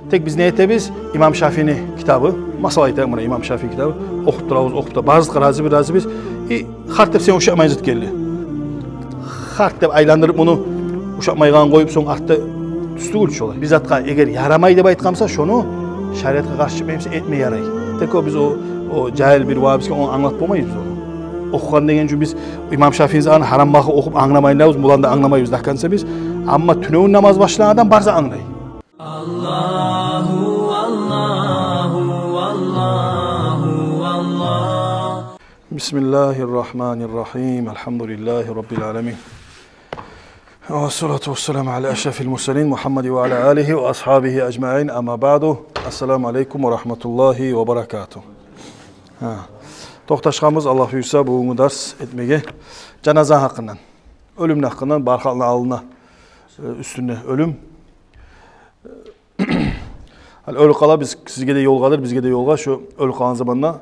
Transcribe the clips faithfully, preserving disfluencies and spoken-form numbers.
Тек биз не этебиз? Имам Шафиини китабы, масала айтайым, муна Имам Шафиини китабы, охуп турабыз, охуп да, бары затгъа разибиз, разибиз. И харт деп сен ушатмайгъан зат гелди. Харт деп айландырып муну, ушатмайгъанын къоюп, сонг артда тюз тюгюл шолай. Бир затгъа эгер ярамай деп айтгъан буса, шону шариатгъа къаршы чыкъмай буса, этме ярай. Тек о биз о, о жагьил бир вагьабистге ону англатып болмайбыз биз ону. Охугъан деген учун биз Имам Шафиини затны гьарам бакъып охуп англамайбыз, буланы да англамайбыз до конца биз. Амма тюневюн намаз башлагъан адам бар зат англай. Аллагьу, Аллагьу, Аллагьу, Аллагь. بسم الله الرحمن الرحيم. الحمد لله رب العالمين. والصلاة والسلام على أشرف المرسلين محمد وعلى آله وأصحابه أجمعين. أما بعد. السلام عليكم ورحمة الله وبركاته. Гьа. Токъташгъанбыз, Аллагь буюрса, бугюнгю дарс этмеге жаназаны гьакъындан. Оьлюмню гьакъындан, бар халкъны алдына, э, уьстюнде оьлюм. Гьали оьлюп къала, биз, сизге де ёлгъадыр, бизге де ёлгъа, шо оьлюп къалгъан заманда,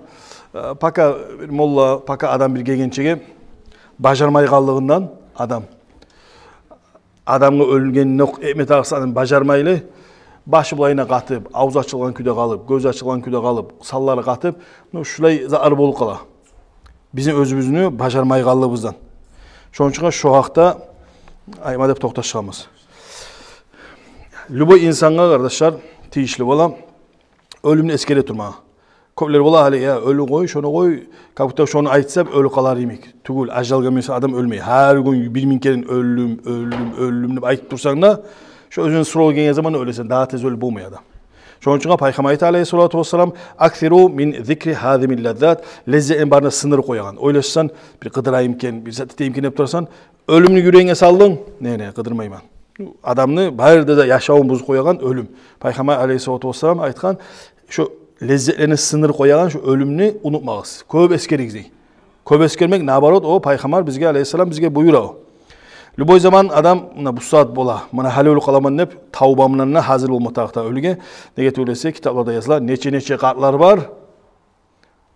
э, пока бир молла, пока адам бир гелгенчеге бажармайгъанлыгъындан адам, адамгъа оьлгенни окъ этме тарыкъ затын бажармайлы, башы булайына къатып, авзу ачылгъан кюйде къалып, гёзю ачылгъан кюйде къалып, санлары къатып, ну, шулай затлар болуп къала. Бизин оьзюбюзню бажармайгъанлыгъыбыздан. Шону учун шо гьакъда айтма деп токъташгъанбыз. Любой инсангъа, къардашлар, тийишли бола оьлюмню эсгере турмагъа. Кёплер бола гьали, я, оьлюм къой, шону къой, как будто шону айтса, оьлюп къалар йимик. Тюгюл, ажалгъа гелсе адам оьлмей. Гьар гюн бир минг керен оьлюм, оьлюм, оьлюм деп айтып турсанг да, шо оьзюню срогу гелген заманда оьлесен, дагъы тез оьлюп болмай адам. Шону учун Пайхаммар айта, алейгьиссалату вассалам: «أكثروا من ذكر هذه اللذات». Леззетлени барын да сындырып къоягъан. Ойлашсанг, бир къыдырайым экен, бир зат этейим экен деп турасан, оьлюмню юрегинге салдынг, не, не, къыдырмайман. Адамны бары да яшавун бузуп къоягъан оьлюм. Пайхаммар алейгьиссалату вассалам айтгъан, шо леззетлени сындырып къоягъан шо оьлюмню унутмагъыз. Кёп эсгеригиз дей. Кёп эсгермек, наоборот, о Пайхаммар бизге, алейгьиссалам, бизге буюра о. Любой заман адам, муна бу сагьат бола, муна гьали оьлюп къаламан деп, тавба булан да гьазир болма тарыкъ да оьлюмге. Неге тюгюл эсе, китапларда языла, нече-нече къартлар бар,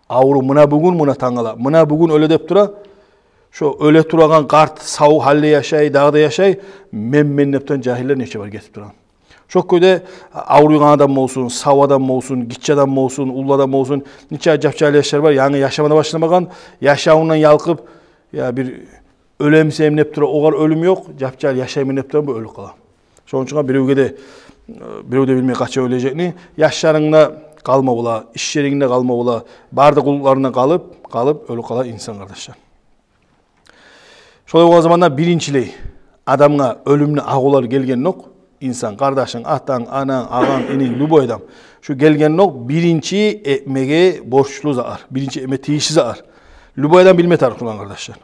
аврув, муна бугюн, муна тангала, муна бугюн оьле деп тура. Шо оьле турагъан къарт сав гьалда яшай, дагъы да яшай, мен, мен деп турагъан жагьиллер нече бар гетип турагъан. Шо кюйде авруйгъан адам болсун, сав адам болсун, гиччи адам болсун, уллу адам болсун, нече жап-жагьил яшлар бар, янгы яшама да башламагъан, яшавундан ялкъып, я бир оьлемисем деп тура, огъар оьлюм ёкъ, жап-жагьил яшайман деп тура, бу оьлюп къала. Шону учун биревге де, э, бирев де билмей къачан оьлежекни, яшларынгда къалма бола, иш ерингде къалма бола, бары да къуллукъларынгда къалып, къалып оьлюп къала инсан, къардашлар. Шолай болгъан заманда биринчилей адамгъа оьлюмню агъулар гелгендокъ, инсан, къардашынг, атанг, ананг, агъанг, ининг, любой адам, шо гелгендокъ биринчи этмеге борчлу затлар, биринчи этме тийишли затлар. Любой адам билме тарыкъ тургъан, къардашлар.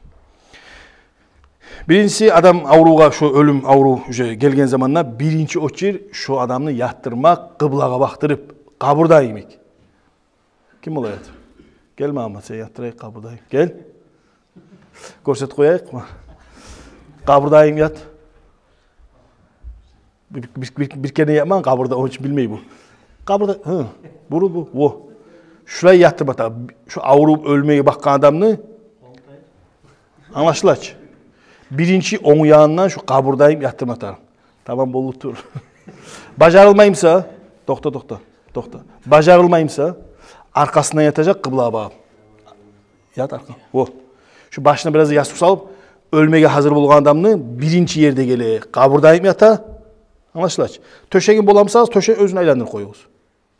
Биринчиси, адам аврувгъа, шо оьлюм аврув уже гелген заманда, биринчи очередь шо адамны ятдырмакъ къыблагъа бакъдырып, къабурда йимик. Ким бола ятып? Гел, Магьаммат, сени ятдырайыкъ къабурда йимик. Гел. Гёрсетип къояйыкъмы? Къабурда йимик ят. Бир, бир, бир, бир керен ятмагъан къабурда, ону учун билмей бу. Къабурда, гьы, буру бу, во. Шулай ятдырма тарыкъ. Шо авруп оьлмеге бакъгъан адамны, англашыла чы. Биринчи онг янындан шо къабурда йимик ятдырма тарыкъ. Тамам, болуп тур. Бажарылмай буса, токъта, токъта, токъта. Бажарылмай буса, аркъасындан ятажакъ, къыблагъа багъып. Ят аркъа. Во. Шо башына бираз ястукъ салып, оьлмеге гьазир болгъан адамны биринчи ерде геле, къабурда йимик ята. Англашыла чы. Тёшегин бола буса, тёшегин оьзюн айландырып къоюгъуз.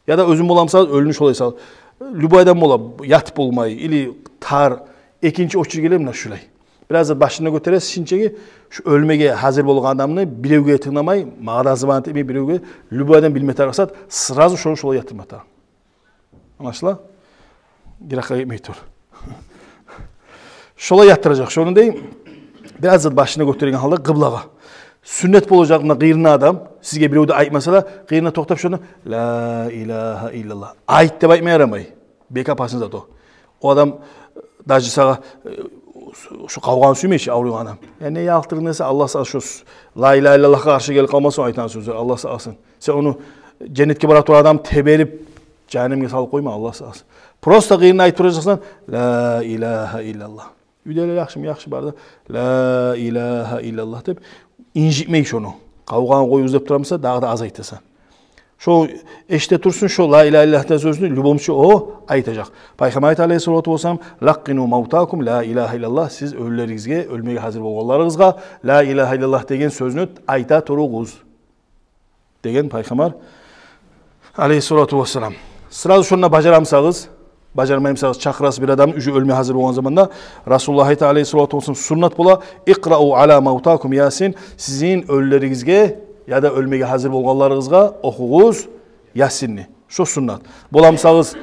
Яда оьзюнг бола буса, оьлюмню шолай сал. Любой адам бола, ятып болмай, или тар, экинчи очередь геле муна шулай. Бираз да башын да гётересиз, шинчеги, шо оьлмеге гьазир болгъан адамны биревге тынгламай, магъа да зыбан этмей биревге, любой адам билме тарыкъ зат, сразу шону шолай ятдырма тарыкъ. Англашыла? Йыракъгъа гетмей тур. Шолай ятдыражакъ шону дей. Бираз зат башын да гётерген гьалда къыблагъа. Сюннет болажакъ муна къырыйына адам, сизге бирев де айтмаса да, къырыйына токътап шону: «Ла илагьа иллаллагь». Айт деп айтма ярамай. Бек опасный зат о. О адам даже сагъа, э, шо къавгъаны сюймей чи, авруйгъан адам. Я не ялкъдырдынг десе, Аллагь сакъласын, шо с-, ла илагьа иллаллагьгъа къаршы гелип къалмасын айтагъан сёзлер, Аллагь сакъласын. Сен ону женнетге бара турагъан адамны теберип, жагьаннемге салып къойма, Аллагь сакъласын. Просто къырыйына айтып туражакъсан: «Ла илагьа иллаллагь». Уьйдегилер: «Яхшымы?» «Яхшы», бары да «Ла илагьа иллаллагь» деп, инжитмей шону. Къавгъаны къоюгъуз деп турамыса, дагъы да азайтасан. Шо эшите турсун шо ла илагьа иллаллагь деген сёзню, любомчу о айтажакъ. Пайхаммар айта алайгьиссалату вассалам: «Лаккъину мавтакум ла илагьа иллаллагь». Сиз оьлюлеригизге, оьлмеге гьазир болгъанларыгъызгъа ла илагьа иллаллагь деген сёзню айта туругъуз, деген Пайхаммар алайгьиссалату вассалам. Сразу шонда бажарамсагъыз, бажармаймсагъыз, чакъырасыз бир адамны, уже оьлме гьазир болгъан заманда, Расулуллагь айта алайгьиссалату вассалам, суннат бола: «Икърау ала мавтакум Ясин», сизин оьлюлеригизге яда оьлмеге гьазир болгъанларыгъызгъа охугъуз Ясинни. Шо суннат. Боламсагъыз,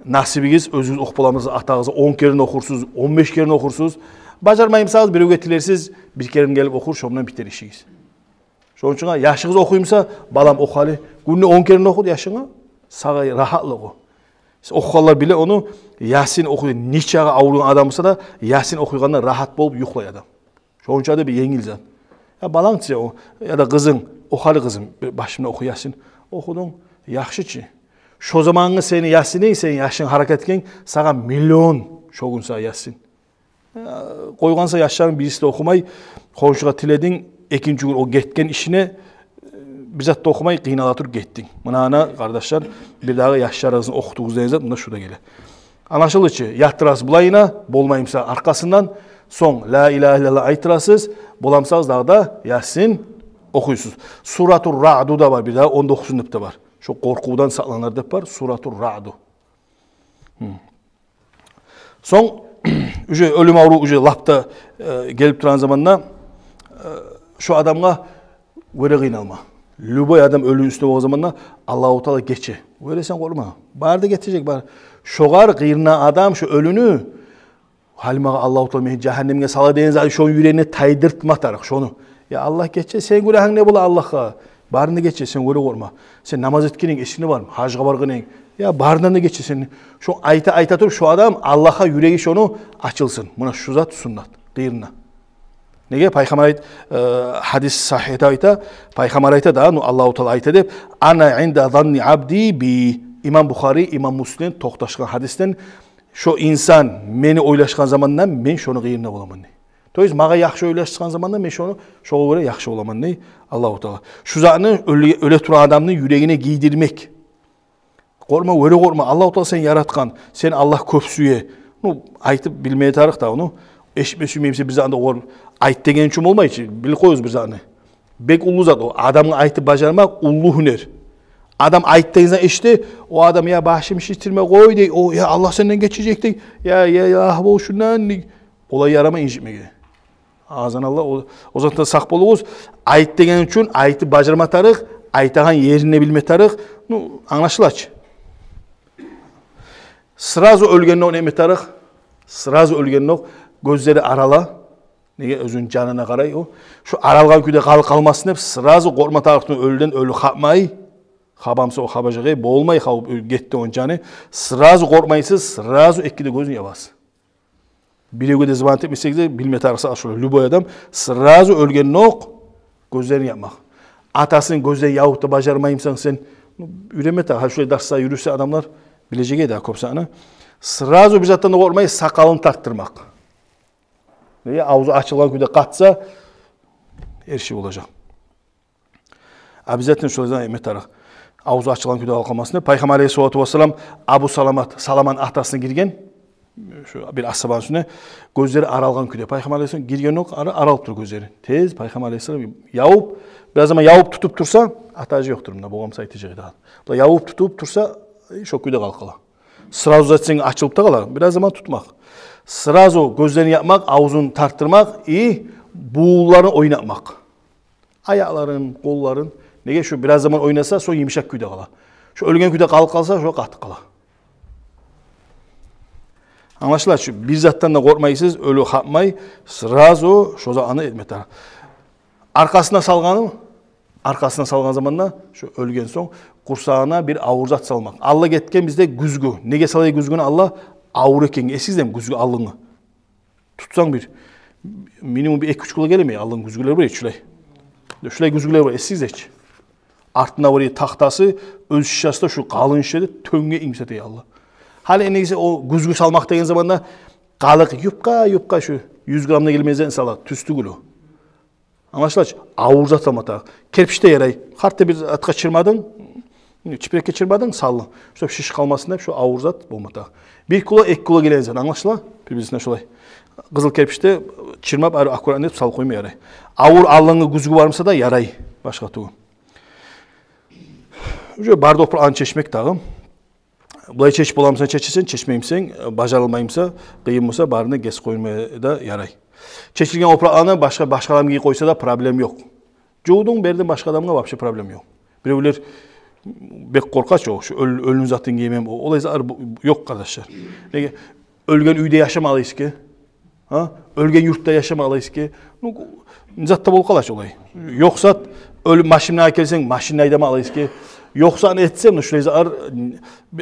насибигиз, оьзюгюз охуп боламсагъыз, атагъызгъа он керен охурсуз, он беш керен охурсуз. Бажармаймсагъыз, биревге тилерсиз, бир керен гелип охур, шондан битер ишигиз. Шону учун яшыгъыз охуймуса, балам, оху гьали. Гюнде он керен оху яшынга, сагъа рагьатлыкъ о. Сиз охугъанлар биле ону, Ясин охуй, нечакъы авругъан адам буса да, Ясин охуйгъанда рагьат болуп юхлай адам. Шонча да бир енгил зат. Я баланг десе о, яда къызынг, оху гьали къызым, бир башымда оху Ясин. Охудунг, яхшы чы. Шо замангъы сени Ясининг, сени яшынг, гьаракатынг, сагъа миллион шо гюн сагъа Ясин. Э, къойгъанса яшларынг бириси де охумай, хоншугъа тилединг, экинчи гюн о гетген ишине, э, бир зат да охумай, къыйнала туруп гетдинг. Муна, ана, къардашлар, бирдагъы яшларыгъызны охутугъуз деген зат, муна шу да геле. Англашылды чы, ятдырасыз булайына, болмаймуса аркъасындан, сонг ла илагьа иллаллагь айтдырасыз, боламсагъыз дагъы да Ясин охуйсуз. Суратур Раъду да бар, бирдагъы он докъузунчу деп де бар. Шо къоркъувдан сакъланар деп бар, Суратур Раъду. Сонг, уже оьлюм аврув уже лап да, э, гелип турагъан заманда, э, шо адамгъа вёре къыйналма. Любой адам оьлюм уьстюнде болгъан заманда Аллагьу Таала гече. Вёре сен къоркъма. Бары да гечежек, бары. Шогъар къыйналгъан адам шо оьлюню, гьали магъа Аллагьу Таала мени жагьаннемге сала деген зат, шону юрегине тайдыртма тарыкъ шону. Я Аллагь гече, сен гюнагьынг не бола Аллагьгъа? Барын да гече, сен вёре къоркъма. Сен намаз этгенинг эсинге бармы? Гьажгъа баргъанынг. Я барындан да гече сен. Шо айта, айта туруп, шо адам Аллагьгъа юреги шону ачылсын. Муна шу зат суннат, къыйырына. Неге? Пайхаммар айт-, э, гьадис сагьигьде айта, Пайхаммар айта да, ну, Аллагьу Таала айта деп: «Ана инда занни абди би». Имам Бухари, имам Муслим токъташгъан гьадисден, шо инсан мени ойлашгъан заманда мен шону къыйырында боламан дей. То есть магъа яхшы ойлашгъан заманда мен шону, шогъар гёре яхшы боламан дей Аллагьу Таала. Шу затны оьле, оьле тургъан адамны юрегине гийдирмек. Къоркъма, вёре къоркъма, Аллагьу Таала сени яратгъан, сени Аллагь кёп сюе. Ну, айтып билмеге тарыкъ да ону. Эшитме сюймеймисе бир затны да, огъар айт деген учун болмай чы, билип къоюгъуз бир затны. Бек уллу зат о, адамгъа айтып бажармакъ уллу гьюнер. Адам айт деген затны эшите, о адам: «Я башым шиширме къой», – дей, о: «Я Аллагь сенден гечежек», – дей. «Я, я, я, агь бол шундан», – дей. Олай ярамай инжитмеге. Азан Аллагь, о, о затдан сакъ болугъуз. Айт деген учун айтып бажарма тарыкъ, айтагъан ерин де билме тарыкъ. Ну, англашыла чы. Сразу оьлгендокъ неме тарыкъ? Сразу оьлгендокъ гёзлери арала. Неге? Оьзюню жанына къарай о. Шо аралгъан кюйде къалып къалмасын деп, сразу къоркъма тарыкъ оьлюден, оьлю хапмай. Хабамса о хабажагъы болмай, хавуп гетди ону жаны. Сразу къоркъмайсыз, сразу эки де гёзюн ябасыз. Биревге де звонить этмесегиз де, билме тарыкъ сагъа шолай. Любой адам сразу оьлгендокъ гёзлерин япмакъ. Атасыны гёзлерин явуп да бажармаймысан сен? Ну, уьйренме тарыкъ. Гьали шолай дарслагъа юрюсе адамлар, билежек эди кёп затны. Сразу бир затдан да къоркъмай сакъалын тартдырмакъ. Неге? Авзу ачылгъан кюйде къатса, эрши болажакъ. Обязательно шолай зат этме тарыкъ. Авзу ачылгъан кюйде къалып къалмасын деп. Пайхаммар алейгьиссалату вассалам Абу Саламат, Саламаны атасына гирген. Шо бир асгьабаны уьстюне, гёзлери аралгъан кюйде. Пайхаммар алейгьиссалам гиргендокъ ара, аралып тур гёзлери. Тез Пайхаммар алейгьиссалам явуп, бир аз заман явуп тутуп турса, атажы ёкъдур мунда, болгъан буса айтажакъ эди. Булай явуп тутуп турса, шо кюйде къалып къала. Сразу зат этсенг ачылып да къала, бир аз заман тутмакъ. Сразу гёзлерин япмакъ, авзун тартдырмакъ, и бувунларын ойнатмакъ. Аякъларын, къолларын. Неге? Шо бир аз заман ойнаса, сонг йымышакъ кюйде къала. Шо оьлген кюйде къалып къалса, шо къатып къала. Англашыла чы, бир затдан да къоркъмайсыз, оьлю хапмай, сразу шо затны этме тарыкъ. Аркъасына салгъаны, аркъасына салгъан заманда, шо оьлген сонг, къурсагъына бир авур зат салмакъ. Алда гетген бизде гюзгю. Неге салай гюзгюню алда? Авур экен, эсигиздеми гюзгю алдынгы? Тутсанг бир, минимум бир эки-уьч кило гелеми, алдын гюзгюлер бар эди шулай. Шулай гюзгюлер бар, эсигизде чи. Артында бар эди тахтасы, оьз шишасы да шу къалын шишеде, тёнгге ингсе дей алда. Гьали энди гелсе о гюзгю салмакъ деген заманда къалыкъ юбка, юбка шу юз грамм да гелмеген сала, тюз тюгюл о. Англашыла чы, авур зат салма тарыкъ. Керпич де ярай. Къатты бир затгъа чырмадынг, Чипирекге чырмадынг, салдынг. Шо шиш къалмасын деп, шо авур зат болма тарыкъ. Бир кило, эки кило гелеген зат, англашыла? Приблизительно шолай. Къызыл керпичде чырмап, ары аккуратно этип салып къойма ярай. Авур алдынгы гюзгю бар буса да ярай, башгъа тюгюл. Уже бар топуракъны чечмек дагъы. Булай чечип боламысан, чечесен, чечмеймисен, бажарылмаймыса, къыйын буса, барын да гес къойма да ярай. Чечилген опуракъланы башгъа, башгъа адам гийип къойса да проблем ёкъ. Жувдунг, бердинг башгъа адамгъа, вообще проблем ёкъ. Биревлер бек къоркъа чы, о, шу оьл-, оьлюню затын гиймем, о, олай зат ёкъ, къардашлар. Неге? Оьлген уьйде яшама алайсыз экен. Гьа? Оьлген юртда яшама алайсыз экен. Ну, не зат да болуп къала чы олай. Ёкъ зат, оьлюп машинаны алып гелсенг, машинаны айдама алайсыз экен. Ёкъ затны этсенг, ну, шулай затлар,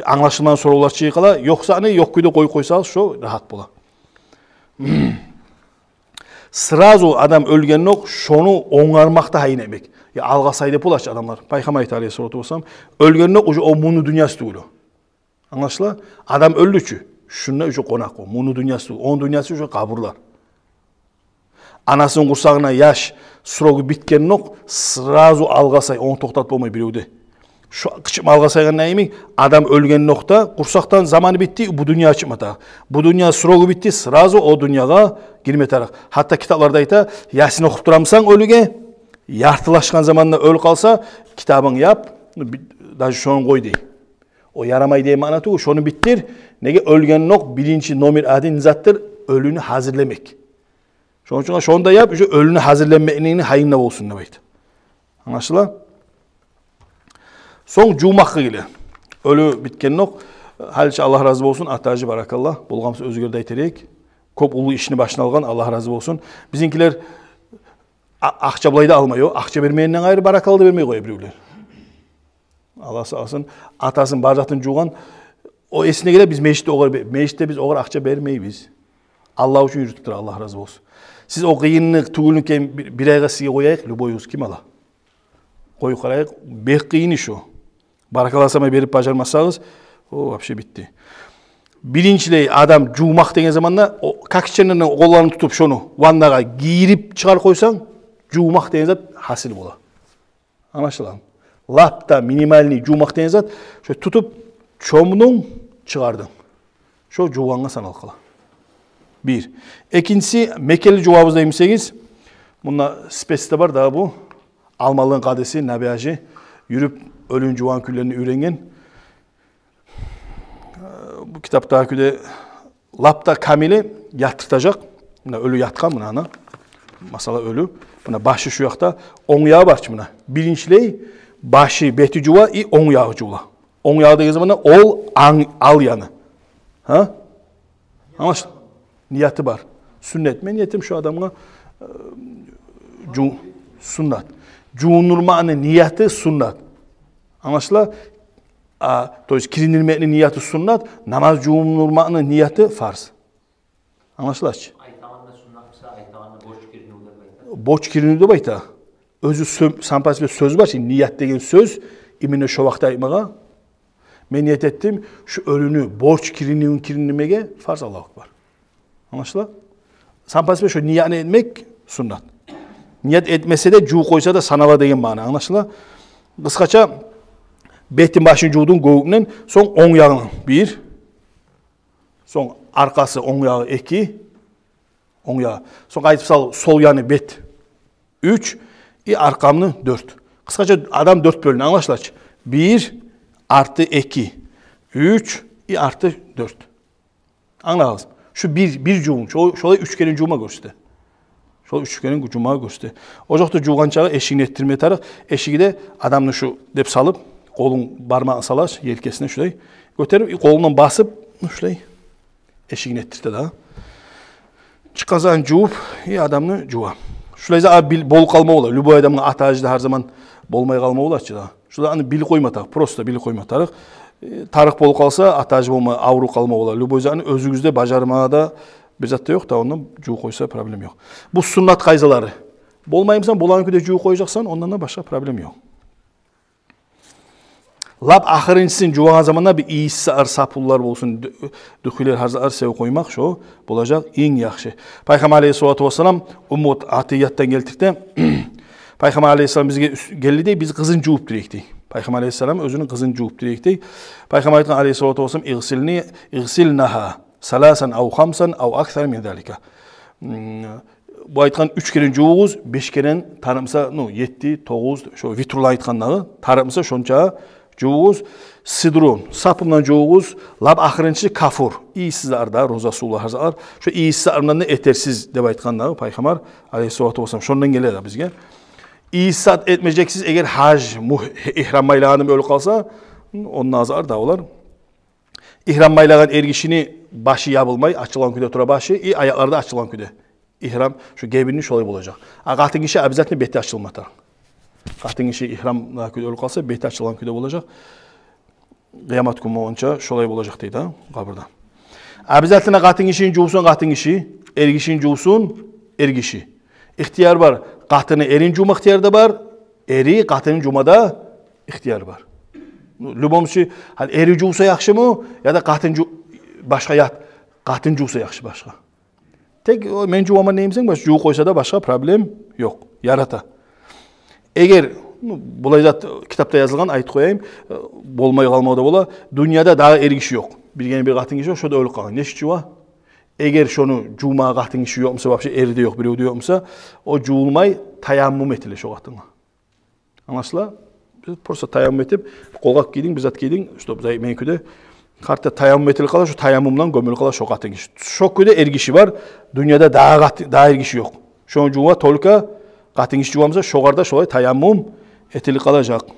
англашылмагъан соравлар чыгъып къала. Ёкъ затны ёкъ кюйде къоюп къойсагъыз, шо рагьат бола. Сразу адам оьлгендокъ шону онгармакъда гьайын этмек. Я алгъасай деп бола чы адамлар. Пайхаммар айта, алейгьиссалату вассалам, оьлгендокъ уже о муну дюньясы тюгюл о. Англашыла? Адам оьлдю чю. Шунда уже къонакъ о. Муну дюньясы тюгюл. Ону дюньясы уже къабурлар. Анасыны къурсагъына яш срогу битгендокъ, сразу алгъасай, ону токътатып болмай бирев де. Шо къычырма алгъасайгъан йимик, адам оьлгендокъ да, къурсакъдан заманы битди, бу дюньягъа чыкъма тарыкъ. Бу дюнья срогу битди, сразу о дюньягъа гирме тарыкъ. Гьатта китапларда айта, Ясин охуп турамысан оьлюге, яртылашгъан заманда оьлюп къалса, китабынг яп, ну, би-, даже шону къой дей. О ярамай деген маъна тюгюл, шону битдир. Неге? Оьлгендокъ биринчи номер один затдыр оьлюню гьазирлемек. Шону учун шону да яп, уже оьлюню гьазирленмекни гьайында болсун деп айта. Англашыла? Сонг жувмакъгъа геле. Оьлю битгендокъ, гьали чи, Аллагь рази болсун, Атажи, баракалла. Болгъан буса оьзюгер де айта эдик. Кёп уллу ишни башына алгъан, Аллагь рази болсун. Бизинкилер а-, акъча булай да алмай, о, акъча бермегенден къайры баракалла да бермей къоя биревлер. Аллагь сакъласын, атасын, бар затын жувгъан. О эсине геле, биз межитде огъар бе-, межитде биз огъар акъча бермейбиз. Аллагь учун юрютюп тура, Аллагь рази болсун. Сиз о къыйынны тюгюлню экен бир, бир айгъа сизге къояйыкъ, любойугъуз ким ала? Къоюп къарайыкъ, бек къыйын иш о. Баракалла самай берип бажармасагъыз, о вообще битди. Биринчилей адам жувмакъ деген заманда, о, как ичерден къолларын тутуп шону ваннагъа гийирип чыгъарып къойсанг, жувмакъ деген зат гьасил бола. Англашыла? Лап да минимальный жувмакъ деген зат, шо тутуп чомдунг, чыгъардынг. Шо жувгъангъа саналып къала. Бир. Экинчиси, мекенли жувабыз деймисегиз, мунда специ де бар дагъы бу. Алмалыгъын къадиси Наби-гьажи юрюп оьлюню жувгъан кюйлерин уьйренген. Э, бу китапдагъы кюйде лап да камили ятдыртажакъ. Муна оьлю ятгъан, муна ана. Масала, оьлю. Муна башы шу якъда, онг ягъы бар чы муна. Биринчилей башы, бети жува и онг ягъы жувула. Онг ягъы деген заманда ол анг-, ал яны. Гьа? Англаш-, нияты бар. Сюннет. Мен этдим шу адамгъа, э, жу-, суннат. Жувундурмакъны нияты суннат. Англашыла? А, то есть кириндирмекни нияты суннат, намаз жувундурмакъны нияты фарз. Англашыла чы? Айтагъанда суннат буса, айтагъанда борч киринив деп айта. Борч киринив деп айта. Оьзю сё-, сам по себе сёз бар чы, ният деген сёз, именно шо вакътиде айтмагъа. Мен ният этдим шу оьлюню борч киринивин кириндирмеге, фарз, Аллагьу акбар. Англашыла? Сам по себе шо ниятны этмек суннат. Ният этмесе де, жувуп къойса да санала деген маъна. Англашыла? Къысгъача, бетин, башын жувдунг гёбюкден, сонг онг ягъын бир, сонг аркъасы, онг ягъы эки, онг ягъы. Сонг къайтып сал, сол яны, бет, уьч, и аркъамны дёрт. Къысгъача, адам дёрт бёлюне, англашыла чы? Бир арты эки, уьч и арты дёрт. Англагъыз. Шу бир, бир жувунг, шо-, шолай уьч керен жувма гёрсете. Шолай уьч керен жувма гёрсете. О жокъда жувгъан чагъы эшигин этдирме тарыкъ. Эшиги де адамны шу деп салып, къолун, бармагъын сала елкесине, шулай гётерип, и къолундан басып, шулай эшигин этдирте да. Чыкъгъан сагъын жувуп, и адамны жува. Шулай зат бил-, болуп къалма бола. Любой адамгъа, Атажиде гьар заман болмай къалма бола чы да. Шуланы билип къойма тарыкъ, просто билип къойма тарыкъ. Э, тарыкъ болуп къалса, Атажи болма, авруп къалма бола. Любой затны оьзюгюз де бажармагъа да бир зат да ёкъ да, ондан жувуп къойса, проблема ёкъ. Бу суннат къайдалары. Болмаймысан, болагъан кюйде жувуп къояжакъсан, ондан да башгъа проблема ёкъ. Лап ахырынчысын жувагъан заманда бир ийис зат, сапунлар болсун, дю-, дюхюйлер, гьар зат севип къоймакъ, шо болажакъ инг яхшы. Пайхаммар алейгьиссалату вассалам Умму Атиятдан гелтирте. Пайхаммар алейгьиссалам бизге уьс-, гелди дей, биз къызын жувуп тура эдик дей. Пайхаммар алейгьиссалам оьзюню къызын жувуп директе. Пайхаммар айтгъан алейгьиссалату вассалам: «Игъсилни, игъсилнаха саласан ав хамсан ав аксар мин залика». М, бу айтгъан: «Уьч керен жувугъуз, беш керен, тарыкъ буса, ну, етти, тогъуз», шо витрулар айтгъандагъы, «тарыкъ буса, шонча жувугъуз. Сидру сапундан жувугъуз, лап ахырынчы кафур, ийиссиз зат да, роза сувлар, гьар зат бар. Шо ийиссиз затлардан да этерсиз», — деп айтгъандагъы Пайхаммар алейгьиссалату вассалам. Шондан геле де бизге. Ийиссиз зат этмежексиз, эгер гьаж, мугь-, игьрам байлагъан адам оьлюп къалса, онда зат да олар. Игьрам байлагъан эргишини башы ябылмай, ачылгъан кюйде тура башы, и аякълары да ачылгъан кюйде. Игьрам, шу гебинни шолай болажакъ. А къатынгиши обязательно бети ачылма тарыкъ. Къатынгиши игьрам кюйде оьлюп къалса, бети ачылгъан кюйде болажакъ. Къыямат гюн болгъунча шолай болажакъ дейди, гьа, къабурда. Обязательно къатынгишини жувсун къатынгиши, эргишини жувсун эргиши. Ихтияр бар. Къатыны эрин жувма ихтияр да бар, эри къатынын жувма да ихтияр бар. Ну, в любом случае, гьали эри жувса яхшымы, яда къатын жу-, башгъа ят, къатын жувса яхшы башгъа. Тек о, мен жуваман деймисен, баш жувуп къойса да башгъа проблем ёкъ, ярата. Эгер, ну, булай зат китапда язылгъан, айтып къояйым, э, болмай къалмагъа да бола. Дюньяда дагъы эргиши ёкъ. Биргени бир къатынгиши ёкъ, шо да оьлюп къалгъан. Нечик жува? Эгер шону жувмагъа къатынгиши ёкъ буса, вообще эри де ёкъ, бирев де ёкъ буса, о жувулмай, таяммум этиле шо къатынгъа. Англашыла? Биз просто таяммум этип, къолгъап гийдинг, бир зат гийдинг, чтоб зай-, мен кюйде. Къарт да таяммум этилип къала, шо таяммумдан гёмюлюп къала шо къатынгиши. Шо кюйде эргиши бар, дюньяда дагъы къат-, дагъы эргиши ёкъ. Шону жувма только къатынгиши жувамса, шогъар да шолай таяммум этилип къалажакъ.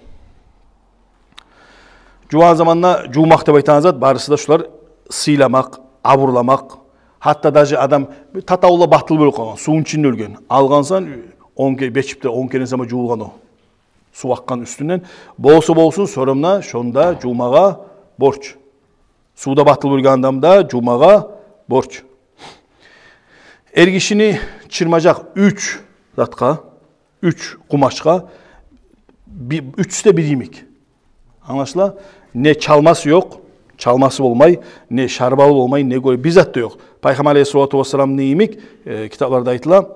Жувагъан заманда жувмакъ деп айтагъан зат, барысы да шулар: сыйламакъ, абурламакъ. Гьатта даже адам татавулда батыл болуп къалгъан, сувну ичинде оьлген. Алгъансан, он ке-, бечипде он керен сама жувулгъан о. Сув акъгъан уьстюнден. Болса болсун, сорумна шонда жувмагъа борч. Сувда батыл болгъан адам да жувмагъа борч. Эргишини чырмажакъ уьч затгъа, уьч къумачгъа, би-, уьчюсю де бир йимик. Англашыла? Не чалмасы ёкъ, чалмасы болмай, не шарбалы болмай, не гёлеги, бир зат да ёкъ. Пайхаммар алейгьиссалату вассаламны йимик, э, китапларда айтыла,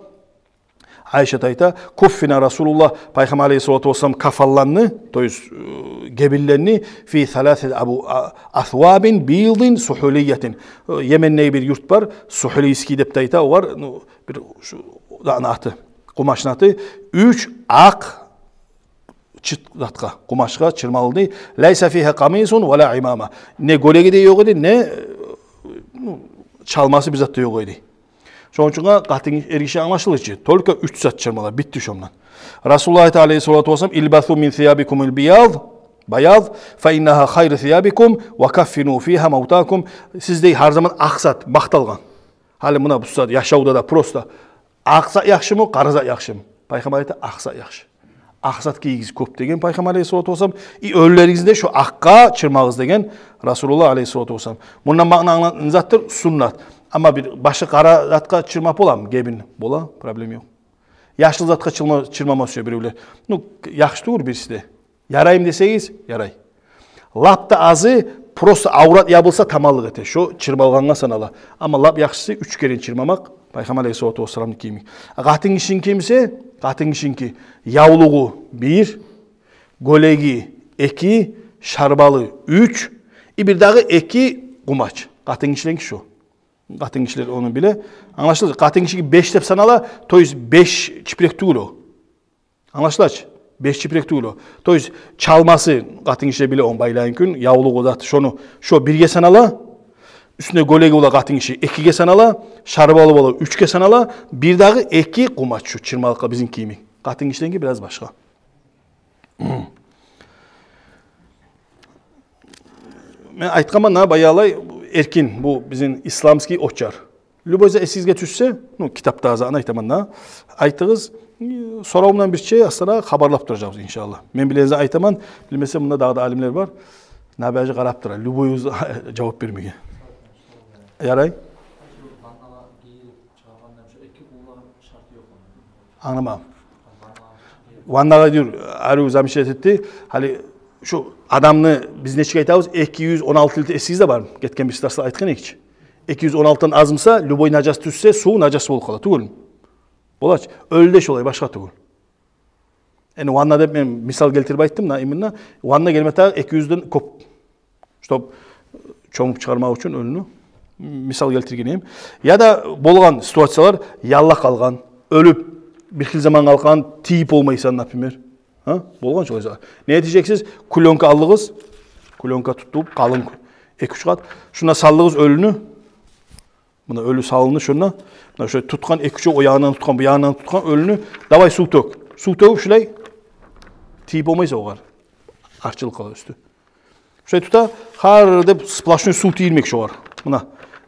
Айшат айта: «Куффина Расулуллагь», Пайхаммар алейгьиссалату вассалам кафанланды, то есть, э, гебинленди, «фи саласати абу-, а-, асвабин бийдин сухулиятин». Э, Йемендеги бир юрт бар, Сухулийский деп де айта огъар, ну, бир шу затны аты, къумачны аты, уьч акъ чыт затгъа, къумачгъа чырмалды. «Лайса фигьа къамисун ва ла имама». Не гёлеги де ёкъ эди, не, э, ну, чалмасы, бир зат да ёкъ эди. Шону учун къатын эргиши, англашылды чы, только уьч зат чырмала, битди шондан. Расулуллагь айта алейгьиссалату вассалам: «Илбасу мин сиябикумул бияд, баяд, фа иннагьа хайру сиябикум, ва каффину фигьа мавтакум». Сиз дей гьар заман акъ зат, макталгъан. Гьали муна бу зат яшавда да просто акъ зат яхшымы, къара зат яхшымы? Пайхаммар айта: «Акъ зат яхшы. Акъ зат гийигиз кёп», — деген Пайхаммар алейгьиссалату вассалам. «И оьлюлеригизни де шо акъгъа чырмагъыз», — деген Расулуллагь алейгьиссалату вассалам. Мундан маъна англанагъан затдыр, суннат. Амма бир башы къара затгъа чырмап боламы гебин? Бола, проблема ёкъ. Яшыл затгъа чырма-, чырмама сюе биревлер. Ну, яхшы тюгюл бириси де. Яраймы десегиз, ярай. Лап да азы, просто аврат ябылса, таманлыкъ эте, шо чырмалгъангъа санала. Амма лап яхшысы уьч керен чырмамакъ, Пайхаммар алейгьиссалату вассаламны йимик. Къатынгишиники буса, къатынгишиники явлугъу бир, гёлеги эки, шарбалы уьч, и бир дагъы эки къумач. Къатынгишилериники шо. Къатынгишилер ону биле. Англашылды? Къатынгишиники беш деп санала, то есть беш чипирек тюгюл о. Англашыла чы? Беш чипирек тюгюл о. То есть чалмасы, къатынгиши биле ону байлагъан кюйню, явлугъу зат, шону, шо бирге санала. Уьстюнде гёлеги бола къатынгиши, экиге санала. Шарбалы бола, уьчге санала. Бир дагъы эки къумач, шо чырмалыкъгъа бизин йимик. Къатынгишилериники бираз башгъа. Мен айтгъанман да, баягъылай, эркин, бу бизин исламский очар. Любой зат эсигизге тюшсе, ну, китапдагъы затны айтаман да, айтыгъыз, соравумдан бирче астара хабарлап туражакъбыз, иншаллагь. Мен билегенни айтаман, билмесем, мунда дагъы да алимлер бар. Набияжи къарап тура, любой зат жавап бермеге. Ярай? Англама. Ваннагъа дюр, арив замечать этди. Гьали шу адамны биз нечик айтабыз? Эки юз он алты литр, эсигизде бармы? Гетген бир дарсда айтгъан эдик чи. Эки юз он алтыдан аз буса, любой нажас тюшсе, сув нажас болуп къала, тюгюлмю? Бола чы. Оьлю де шолай, башгъа тюгюл. Энни ванна деп мен мисал гелтирип айтдым да, именно ванна гелме тарыкъ эки юзден кёп. Чтоб чомуп чыгъармакъ учун оьлюню мисал гелтирген эдим. Яда болгъан ситуациялар: яллап къалгъан, оьлюп, бир хил заман къалгъан, тийип болмайсан, например. Гьа? Болгъан шолай затла. Не этежексиз? Клёнка алдыгъыз. Клёнка тутуп, къалын, эки-уьч къат. Шунда салдыгъыз оьлюню. Муна оьлю салынды шунда. Муна шолай тутгъан, эки-уьч, о ягъындан тутгъан, бу ягъындан тутгъан оьлюню. Давай, сув тёк. Сув тёгюп, шулай тийип болмайсан огъар. Арчылып къала уьстю. Шулай тута, гьар деп сплошной сув тийилмек шогъар. Муна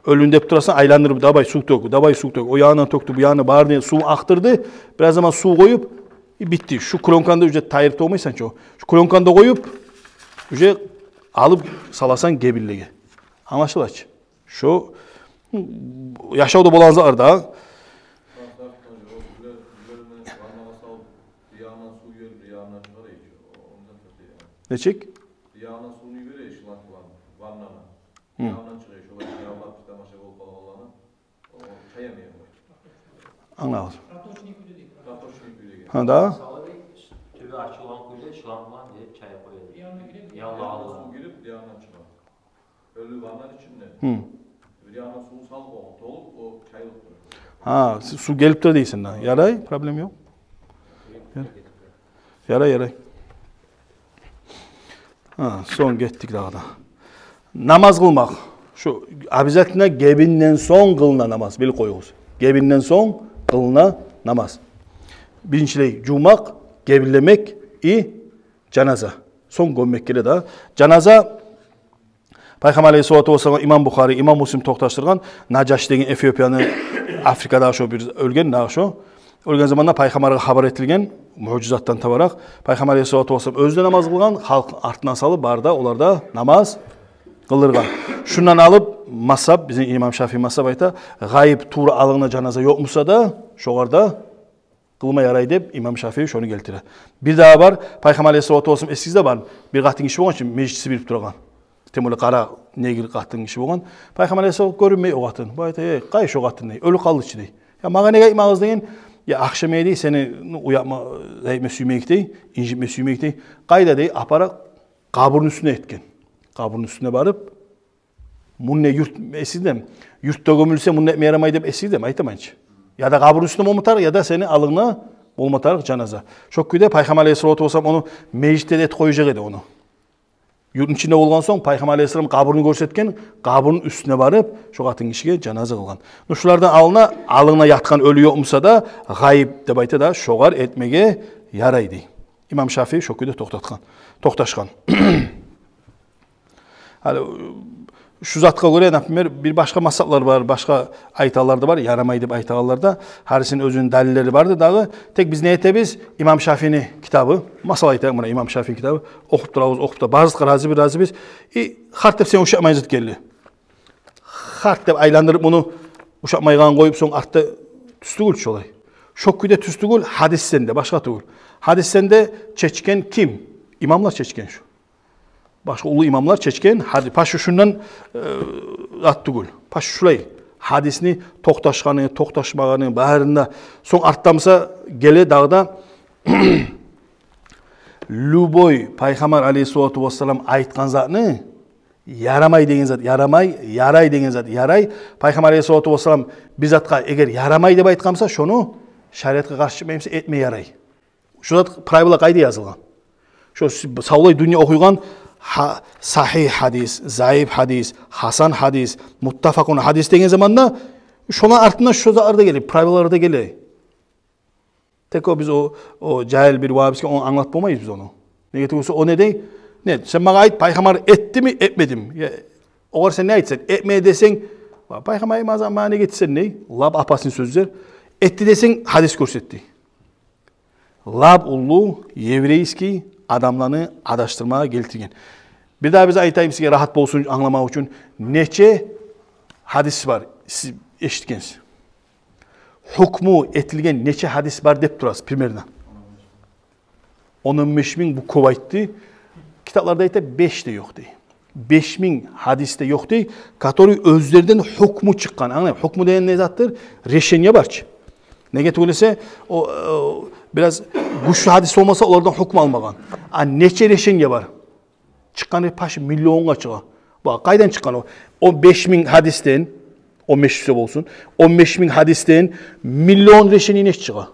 оьлюню деп турасан, айландырып: давай, сув тёк, давай, сув тёк. О ягъындан тёкдю, бу ягъындан, барын сув акътырды. Бираз заман сув къоюп, и битди. Шу клёнканы да уже тайдырып болмайсан чы. Шу клёнканы да къоюп, уже алып саласан гебинлеге. Англашыла чы? Шо яшавда болагъан затлар да. Нечик? Ягъына сувну йибере шланг булан ваннаны. Гьы. Ягъындан чыгъа, шолай ягъындан тамаша болуп къалгъанланы, о чаямай къоя. Англадым. Проточный кюйде. Проточный кюйде. Гьа, да? Мисалы, тюбю ачылгъан кюйде шланг булан деп чайып къоя. Ягъына гирип, ягъындан чыгъа. Оьлю ваннаны ичинде. Гьы. Бир ягъына сувну салып болгъан, толуп, о чайылып тура. Гьа, су, сув гелип тура дейсен да. Ярай, проблема ёкъ. Ярай, ярай. Гьа, сонг гетдик дагъы да. Намаз къылмакъ. Шу обязательно гебинден сонг къылына намаз, билип къоюгъуз. Гебинден сонг къылына намаз. Биринчилей жувмакъ, гебинлемек и жаназа. Сонг гёммек геле да. Жаназа, Пайхаммар алейгьиссалату вассалам, имам Бухари, имам Муслим токъташдыргъан, Нажаш деген Эфиопияны, Африкада шо бир оьлген, дагъы шо. Оьлген заманда Пайхаммаргъа хабар этилген, муъжизатдан табаракъ. Пайхаммар алейгьиссалату вассалам оьзю де намаз къылгъан, халкъ артындан салып, бары да олар да намаз къылдыргъан. Шундан алып мазгьаб, бизин имам Шафии мазгьаб айта, гъайып тувра алынгъына жаназа ёкъ буса да, шогъар да къылма ярай деп имам Шафии шону гелтире. Бир дагъы бар, Пайхаммар алейгьиссалату вассалам, эсигизде бар, бир къатын гиши болгъан чы, межит сибирип турагъан. Тем более къара негр къатын гиши болгъан. Пайхаммар алейгьиссалам гёрюнмей о къатын. Бу айта: «Эй, къайсы шо къатын?» — дей. «Оьлюп къалды чы», — дей. «Я магъа неге айтмагъыз?» — деген. «Я ахшам эди, сени уятма, этме сюймейик», — дей, инжитме сюймейик, — дей. «Къайда?» — дей. Апара къабурну уьстюне этген. Къабурну уьстюне барып, мунда юрт, эсигизде, юртда гёмюлсе, мунда этме ярамай деп эсигизде, айтаман чы. Яда къабурну уьстюнде болма тарыкъ, яда сени алынгда болма тарыкъ жаназа. Шо кюйде Пайхаммар алейгьиссалату вассалам ону межитде де этип къояжакъ эди ону. Юртну ичинде болгъан сонг, Пайхаммар алейгьиссалам къабурну гёрсетген, къабурну уьстюне барып, шо къатын гишиге жаназа къылгъан. Ну, шулардан алына, алынгда ятгъан оьлю ёкъ буса да, гъайып деп айта да, шогъар этмеге ярай дей. Имам Шафии шо кюйде токътатгъан, токъташгъан. Гьали шу затгъа гёре, например, бир башгъа мазгьаблар бар, башгъа айтагъанлар да бар, ярамай деп айтагъанлар да, гьарисини оьзюню далиллери барды дагъы. Тек биз не этебиз? Имам Шафиини китабы, масала айтайыкъ, муна Имам Шафиини китабы, охуп турабыз, охуп да, барыбыз да разибиз, разибиз. И харт деп сен ушатмайгъан зат гелди. Харт деп айландырып муну, ушатмайгъанын къоюп, сонг артда тюз тюгюл шолай. Шо кюйде тюз тюгюл, гьадисден де, башгъа тюгюл. Гьадисден де чечген ким? Имамлар чечген шу. Башгъа уллу имамлар чечген гьади-, пача шундан, э, ат тюгюл. Пача шулай гьадисни токъташгъаны, токъташмагъаны, барын да. Сонг артда буса геле дагъы да, любой Пайхаммар алейгьиссалату вассалам айтгъан затны ярамай деген зат ярамай, ярай деген зат ярай. Пайхаммар алейгьиссалату вассалам бир затгъа эгер ярамай деп айтгъан буса, шону шариатгъа къаршы чыкъмай буса, этме ярай. Шу зат, правила къайда язылгъан? Шо с-, савлай дюнья охуйгъан гьа-, сагьигь гьадис, заиф гьадис, гьасан гьадис, муттафакъун гьадис деген заманда, шону артындан шо затлар да геле, правилалар да геле. Тек о биз о, о жагьил бир вагьабистге ону англатып болмайбыз биз ону. Неге тюгюл буса, о не дей? Не, сен магъа айт, Пайхаммар этдими, этмедими? Я, огъар сен не айтасан? Этмеди десенг, ва, Пайхаммар айтмагъан затны магъа неге этесен дей. Лап опасный сёзлер. Этди десенг, гьадис гёрсет дей. Лап уллу еврейский адамланы адашдырмагъа гелтирген. Бир дагъы биз айтайым сизге, рагьат болсун англамакъ учун. Нече гьадис бар, сиз эшитгенсиз. Гьукму этилген нече гьадис бар деп турасыз, примерно. Он, он беш минг, бу кёп айтды. Китапларда айта, беш де ёкъ дей. Беш минг гьадис де ёкъ дей, который оьзлерден гьукму чыкъгъан. Англайман, гьукму деген не затдыр? Решение бар чы. Неге тюгюл эсе, о, о, Бираз гючлю гьадис болмаса, олардан гьукму алмагъан. А нече решение бар? Чыкъгъаны почти миллионгъа чыгъа. Бакъ, къайдан чыкъгъан о? Он беш минг гьадисден, он беш минг болсун, он беш минг гьадисден миллион решение нечик чыгъа?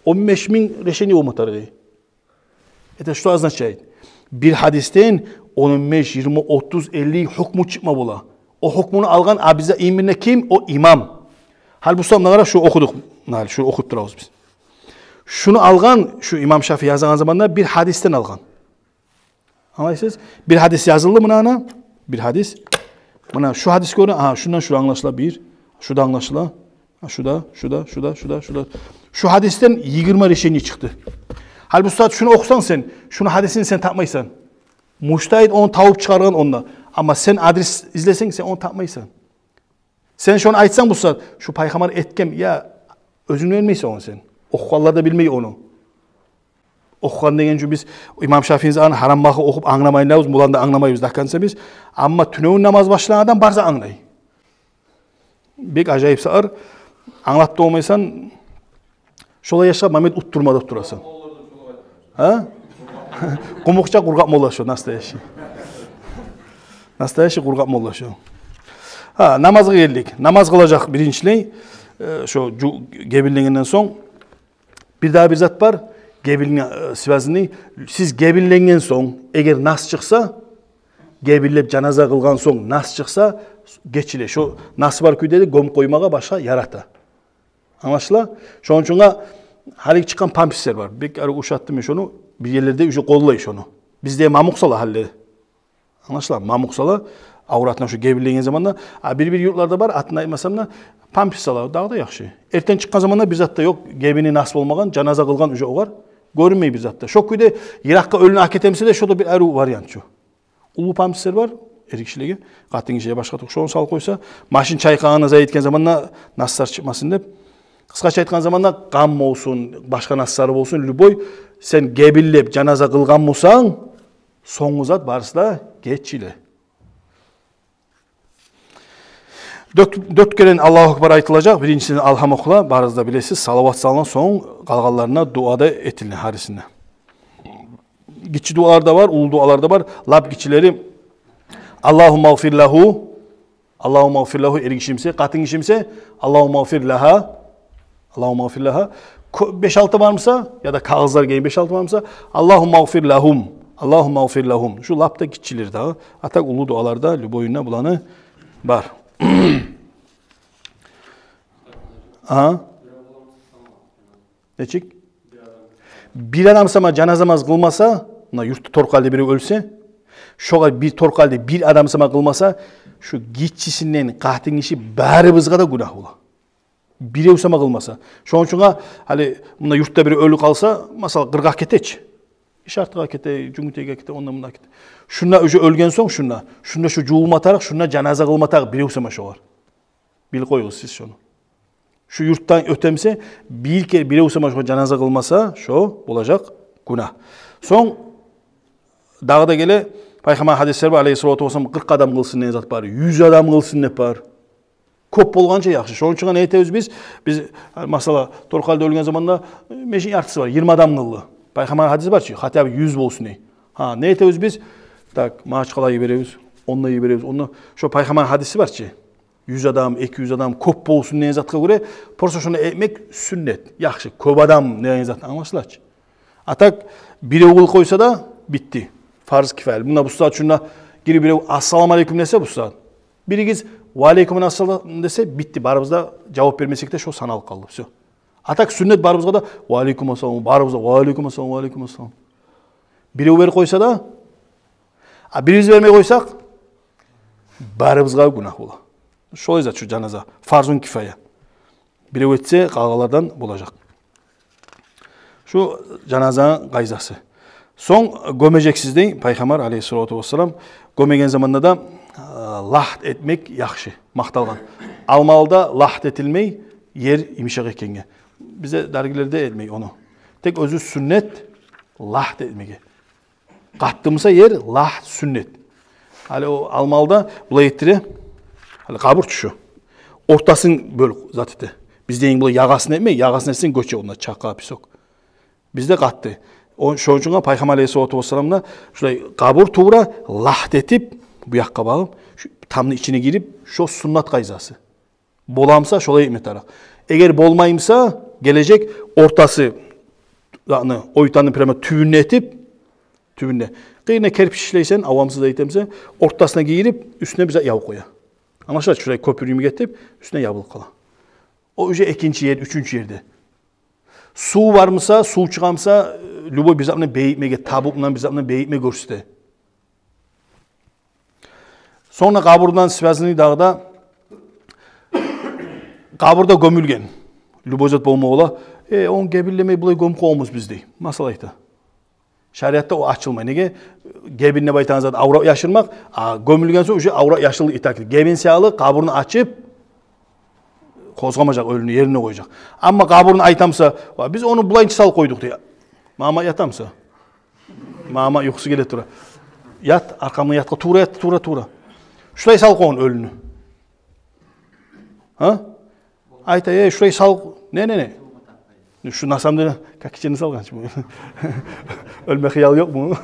Он беш минг решение болма тарыкъ. Это что означает? Бир гьадисден он, он беш, йигирма, отуз, элли гьукму чыкъма бола. О гьукмуну алгъан абиза именно ким? О имам. Гьали бу сагьатда къара, шу охудукъ. Гьали шу охуп турабыз биз. Шуну алгъан, шу имам Шафии язагъан заманда бир гьадисден алгъан. Англайсыз? Бир гьадис язылды муна, ана. Бир гьадис. Муна шу гьадис гёре, а, шундан шу англашыла бир. Шу да англашыла. А, шу да, шу да, шу да, шу да, шу да. Шу гьадисден йигирма решение чыкъды. Гьали бу сагьат шуну охусанг сен, шуну гьадисин сен тапмайсан. Мужтагьид ону табып чыгъаргъан онда. Амма сен адрес излесенг, сен ону тапмайсан. Сен шону айтсанг бу сагьат, шу пайхаммар этген, я, оьзюнг билмейсен ону сен. Охугъанлар да билмей ону. Охугъан деген учун биз имам Шафиини аны гьарам бакъып охуп англамайбыз, буланы да англамайбыз до конца биз. Амма тюневюн намаз башлагъан адам барса англай. Бек ажайып сагьар, англап да болмайсан, шолай яшгъа момент уттурма деп турасан. Гьа? Къумукъча къургъакъ молла шо, настоящий. Настоящий къургъакъ молла шо. Гьа, намазгъа гелдик. Намаз къылажакъ биринчилей, э, шо жу-, гебинленгенден сонг. Бир дагъы бир зат бар, гебинле-, э, связанный. Сиз гебинленген сонг, эгер нас чыкъса, гебинлеп жаназа къылгъан сонг нас чыкъса, гечиле. Шо нас бар кюйде де гёмюп къоймагъа башгъа ярата. Англашыла? Шону учун гьалиги чыкъгъан памперслер бар. Бек арив ушатдым мен шону. Бир ерлерде уже къоллай шону. Бизде мамукъ сала гьали. Англашыла? Мамукъ сала авратына шо гебинленген заманда. А бир-бир юртларда бар, атын айтмасам да, памперс сала, дагъы да яхшы. Эртен чыкъгъан заманда бир зат да ёкъ, гебини нас болмагъан, жаназа къылгъан уже огъар, гёрюнмей бир зат да. Шо кюйде йыракъгъа оьлюню алып гетемсе де, шо да бир арив вариант шо. Уллу памперслер бар эркишилеге, къатынгишиге башгъа тюгюл, шону салып къойса, машин чайкъагъанда, зай этген заманда наслар чыкъмасын деп. Къысгъача айтгъан заманда, къан болсун, башгъа наслар болсун, любой, сен гебинлеп жаназа къылгъан болсанг, сонггъу зат барысы да гечиле. Дёрт, дёрт керен Аллагьу акбар айтылажакъ. Биринчисинде Алгьам охула, барыгъыз да билесиз. Салават салына, сонг къалгъанларына дуа да этилине гьарисинде. Гиччи дуалар да бар, уллу дуалар да бар. Лап гиччилери: Аллагьумма гъфир лагьу, Аллагьумма гъфир лагьу, эркишимсе, къатынгишимсе, Аллагьумма гъфир лагьа, Аллагьумма гъфир лагьа. Кё-, беш-алты бармыса, яда кагъызлар гелген беш-алты бармыса, Аллагьумма гъфир лагьум, Аллагьумма гъфир лагьум. Шу лап да гиччилери дагъы. А так уллу дуалар да, любойунда буланы бар. Агьа. Нечик? Бир адам сама жаназа намаз къылмаса, муна юртда торкъалда бирев оьлсе, шогъар бир торкъалда бир адам сама къылмаса, шу гиччисинден къатынгиши барыбызгъа да гюнагь бола. Бирев сама къылмаса. Шону учун гьали муна юртда бирев оьлюп къалса, масала, къыргъа кете чи. Ишартгъа кете, Жюнгютейге кете, онда-мунда кете. Шунда уже оьлген сонг, шунда, шунда шу жувулма тарыкъ, шунда жаназа къылма тарыкъ бирев сама шогъар. Билип къоюгъуз сиз шону. Шу юртдан оьтемсе, бир керен бирев сама шогъар жаназа къылмаса, шо болажакъ гюнагь. Сонг дагъы да геле, пайхаммар гьадислер бар, алейгьиссалату вассалам, къыркъ адам къылсын деген зат бар, юз адам къылсын деп бар. Кёп болгъанча яхшы. Шону учун не этебиз биз? Биз, масала, торкъалда оьлген заманда, э, межитни яртысы бар, йигирма адам къылды. Пайхаммар гьадиси бар чы, хотя бы юз болсун дей. Гьа, не этебиз биз? Так, Магьачкъалагъа йиберебиз, онда йиберебиз, онда. Шо пайхаммар гьадиси бар чы. Юз адам, эки юз адам кёп болсун деген затгъа гёре, просто шону этмек сюннет. Яхшы, кёп адам деген зат англашыла чы. А так, бирев къылып къойса да, битди. Фарз кифаялы. Муна бу сагьат шунда гирип бирев «Ассаламу алейкум» десе бу сагьат, биригиз «Ва алейкум ассалам» десе, битди. Барыбыз да жавап бермесек де, шо саналып къалды. Всё. А так сюннет барыбызгъа да «Ва алейкум ассалам», барыбыз да «Ва алейкум ассалам, ва алейкум ассалам». Бирев берип къойса да, а бирибиз бермей къойсакъ, барыбызгъа гюнагь бола. Шолай зат шу жаназа. Фарзун кифая. Бирев этсе, къалгъанлардан болажакъ. Шу жаназа къайдасы. Сонг гёмежексиз дей пайхаммар, алейгьиссалату вассалам. Гёмеген заманда да, э, лагьт этмек яхшы, макъталгъан. Алмалыда лагьт этилмей, ер йымышакъ экенге. Бизде даргилерде этмей ону. Тек оьзю сюннет лагьт этмеге. Къаттымыса ер, лагьт сюннет. Гьали о Алмалыда булай этдире. Гьали къабур тюше. Ортасын бёл зат эте. Биздегин булай ягъасын этмей, ягъасын этсенг гёче онда чакъа, песок. Бизде къатты. О, шону учун Пайхаммар алейгьиссалату вассалам да шулай къабур тувра лагьт этип, бу якъгъа багъып, шу тамны ичине гирип, шо суннат къайдасы. Боламса, шолай этме тарыкъ. Эгер болмаймса, гележек ортасы, яъни ойтаны прямо тюбюнде этип, тюбюнде. Къырыйына керпич ишлейсен, авамсыз да этемсе, ортасына гирип, уьстюне бир зат ябып къоя. Англашыла чы, шулай кёпюр йимик этип, уьстюне ябылып къала. О уже экинчи ер, уьчюнчю ерде. Сув бармыса, сув чыгъамса, любой бир затны бегитмеге, табутдан бир затны бегитме гёрсете. Сонг къабурдан связанный дагъы да, къабурда гёмюлген. Любой зат болма бола. Э, ону гебинлемей булай гёмюп къоямыз биз дей. Масала айта. Шариатда о ачылмай. Неге? Гебин деп айтагъан зат аврат яшырмакъ, а гёмюлген сонг уже аврат яшырылды итак. Гебин саялы къабурну ачып, къозгъамажакъ оьлюню, ерине къояжакъ. Амма къабурну айтамса, «Ва, биз ону булайынча салып къойдукъ» дей. Мама ятамса. Мама юхусу геле тура. Ят, аркъамдан ятгъа, тувра ят, тувра, тувра. Шулай салып къойгъан оьлюню. Гьа? Айта, э, шулай салып, не, не, не. Шу, на самом деле, как ичине салгъан чы бу. Оьлме хыял ёкъму?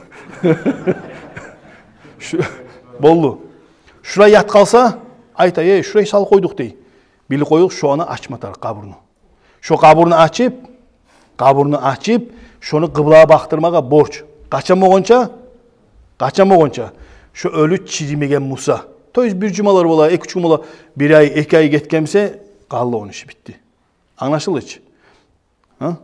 Шу, болду. Шулай ят къалса, айта, э, шулай салып къойдукъ дей. Билип къоюгъуз, шону ачма тарыкъ къабурну. Шо къабурну ачып, къабурну ачып, шону къыблагъа бакъдырмагъа борч. Къачан болгъанча? Къачан болгъанча? Шо оьлю чириймеген буса. То есть бир жумалар бола, эки-уьч гюн бола, бир ай, эки ай гетген буса, къалды, ону иши битди. Англашылды чы? Гьа?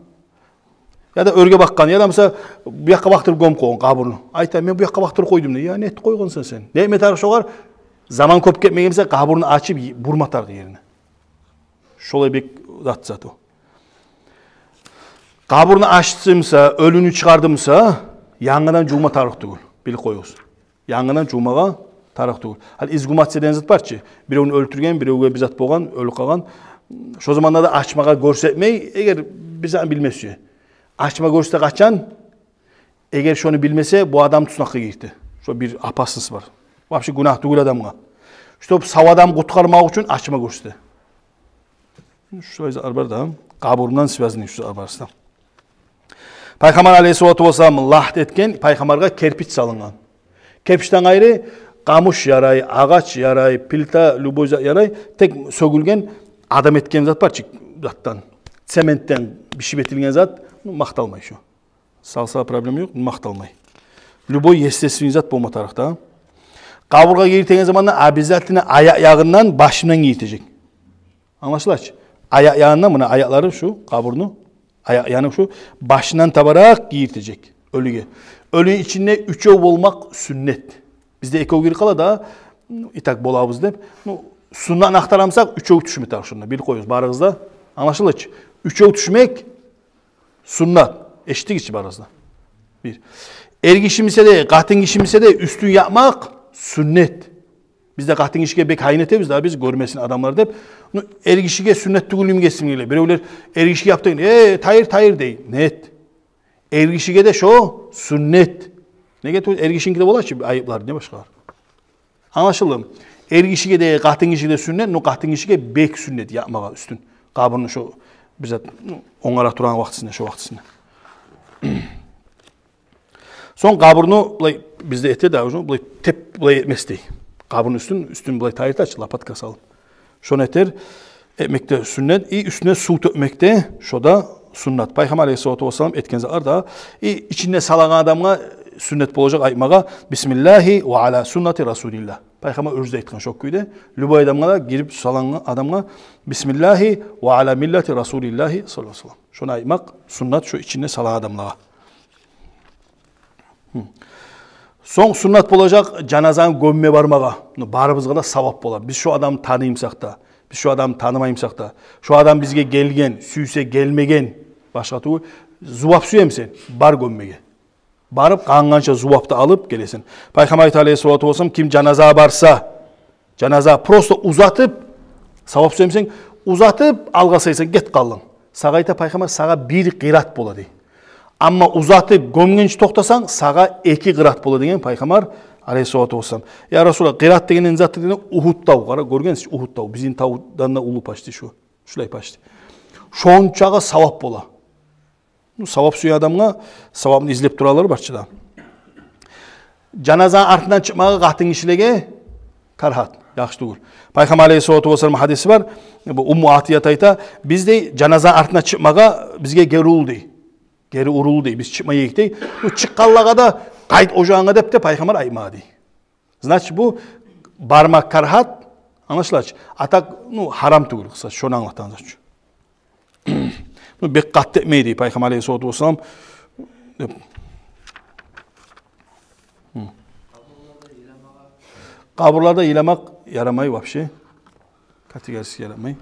Яда оьрге бакъгъан, яда, масала, бу якъгъа бакъдырып гёмюп къойгъан къабурну. Айта, мен бу якъгъа бакъдырып къойдум дей. Я, не этип къойгъансан сен? Не этме тарыкъ шогъар? Заман кёп гетмеген буса, къабурну ачып, бурма тарыкъ ерине. Шолай бек зат, зат о. Къабурну ачдымса, оьлюню чыгъардымса, янгыдан жувма тарыкъ тюгюл. Билип къоюгъуз. Янгыдан жувмагъа тарыкъ тюгюл. Гьали изгумация деген зат бар чы. Биревню оьлтюрген, биревге бир зат болгъан, оьлюп къалгъан. Шо заманда да ачмагъа гёрсетмей, эгер бир зат билме сюе. Ачма гёрсете къачан? Эгер шону билмесе, бу адам туснакъгъа гирте. Шо бир опасность бар. Вообще гюнагь тюгюл адамгъа. Чтоб сав адам къутгъармакъ учун ачма гёрсете. Шулай затлар бар да, къабурундан связанный шу затлар бар да. Пайхаммар алейгьиссалату вассалам лагьт этген, пайхаммаргъа керпич салынгъан. Керпичден къайры къамуш ярай, агъач ярай, плита, любой зат ярай, тек сёгюлген, адам этген зат бар чы, затдан, цементтен бишип этилген зат, ну, макъталмай шу. Салса проблема ёкъ, макъталмай. Любой естественный зат болма тарыкъ да. Къабургъа гиртеген заманда обязательно аякъ ягъындан, башындан гиртежек. Англашыла чы? Аякъ ягъындан, муна аякълары шу, къабурну аякъ ягъыны шу, башындан табаракъ гиртежек оьлюге. Оьлюню ичинде уьчев болмакъ сюннет. Бизде экев гирип къала да, ну, и так болабыз деп. Ну, суннатны ахтара бусакъ, уьчев тюшме тарыкъ шунда. Билип къоюгъуз барыгъыз да. Англашыла чы? Уьчев тюшмек суннат. Эшитигиз чи барыгъыз да. Бир. Эргиши буса да, къатынгиши буса да, уьстюн япмакъ сюннет. Биз де къатынгишиге бек гьайын этебиз да, биз гёрмесин адамлар деп. Ну, эргишиге сюннет тюгюл йимик эсиме геле. Биревлер эргишиге яп деген, э, тайыр, тайыр дей. Нет. Эргишиге де шо сюннет. Неге тюгюл, эргишиники де бола чы айыплар, не башгъалар. Англашылдымы? Эргишиге де, къатынгишиге де сюннет, ну, къатынгишиге бек сюннет япмагъа уьстюн. Къабурну шо бир зат, ну, онгарып турагъан вакътисинде, шо вакътисинде. Сонг къабурну булай бизде эте да, уже булай теп, булай этмес дей. Къабурну уьстюн, уьстюн булай тайдырта чы, лопатка салып. Шону этер, этмек де сюннет, и уьстюне сув тёкмек де, шо да сюннет. Пайхаммар алейгьиссалату вассалам этген затлар да, и ичинде салагъан адамгъа сюннет болажакъ айтмагъа: «Бисмиллагьи ва аля суннати Расулиллагь». Пайхаммар оьзю де айтгъан шо кюйде. Любой адамгъа да, гирип салагъан адамгъа: «Бисмиллагьи ва аля миллати Расулиллагьи саллаллагьу алейгьи ва саллам». Шону айтмакъ сюннет шо ичинде салагъан адамлагъа. Гьм. Сонг сюннет болажакъ жаназаны гёмме бармагъа. Ну, барыбызгъа да савап бола. Биз шо адамны таныймысакъ да, биз шо адамны танымаймысакъ да, шо адам бизге гелген, сюйсе гелмеген, башгъа тюгюл, зувап сюемисен, бар гёммеге. Барып, къангъанча зувапны алып гелесен. Пайхаммар айта алейгьиссалату вассалам: «Ким жаназагъа барса, жаназа просто узатып, савап сюемисен, узатып алгъасайсан, гетип къалдынг. Сагъа, айта пайхаммар, сагъа бир къырат бола», — дей. «Амма узатып гёмгенче токътасанг, сагъа эки къырат бола», — деген пайхаммар алейгьиссалату вассалам. Я Расулаллагь, къырат деген не затдыр дегенде, Угьуд тав, къара, гёргенсиз чи, Угьуд тав, бизин тавдан да уллу почти шу. Шулай почти. Шончагъа савап бола. Ну, савап сюеген адамгъа савапны излеп туралар барчы да. Жаназа артындан чыкъмагъа къатынгишилеге карагьат, яхшы тюгюл. Пайхаммар алейгьиссалату вассалам гьадиси бар. Бу Умму Атият айта: «Биз, дей, жаназа артына чыкъмагъа бизге гери урул, дей. Гери урул, дей, биз чыкъмай эдик, дей. Бу чыкъгъанлагъа да къайт ожагъынга деп де пайхаммар айтмагъа», — дей. Значит, бу бармакъ карагьат, англашыла чы. А так, ну, гьарам тюгюл, къысгъача, шону англатагъан зат чы. Ну, бек къатты этмей, дей пайхаммар алейгьиссалату вассалам деп. Гьм. Къабурларда йыламакъ ярамай вообще. Категорически ярамай.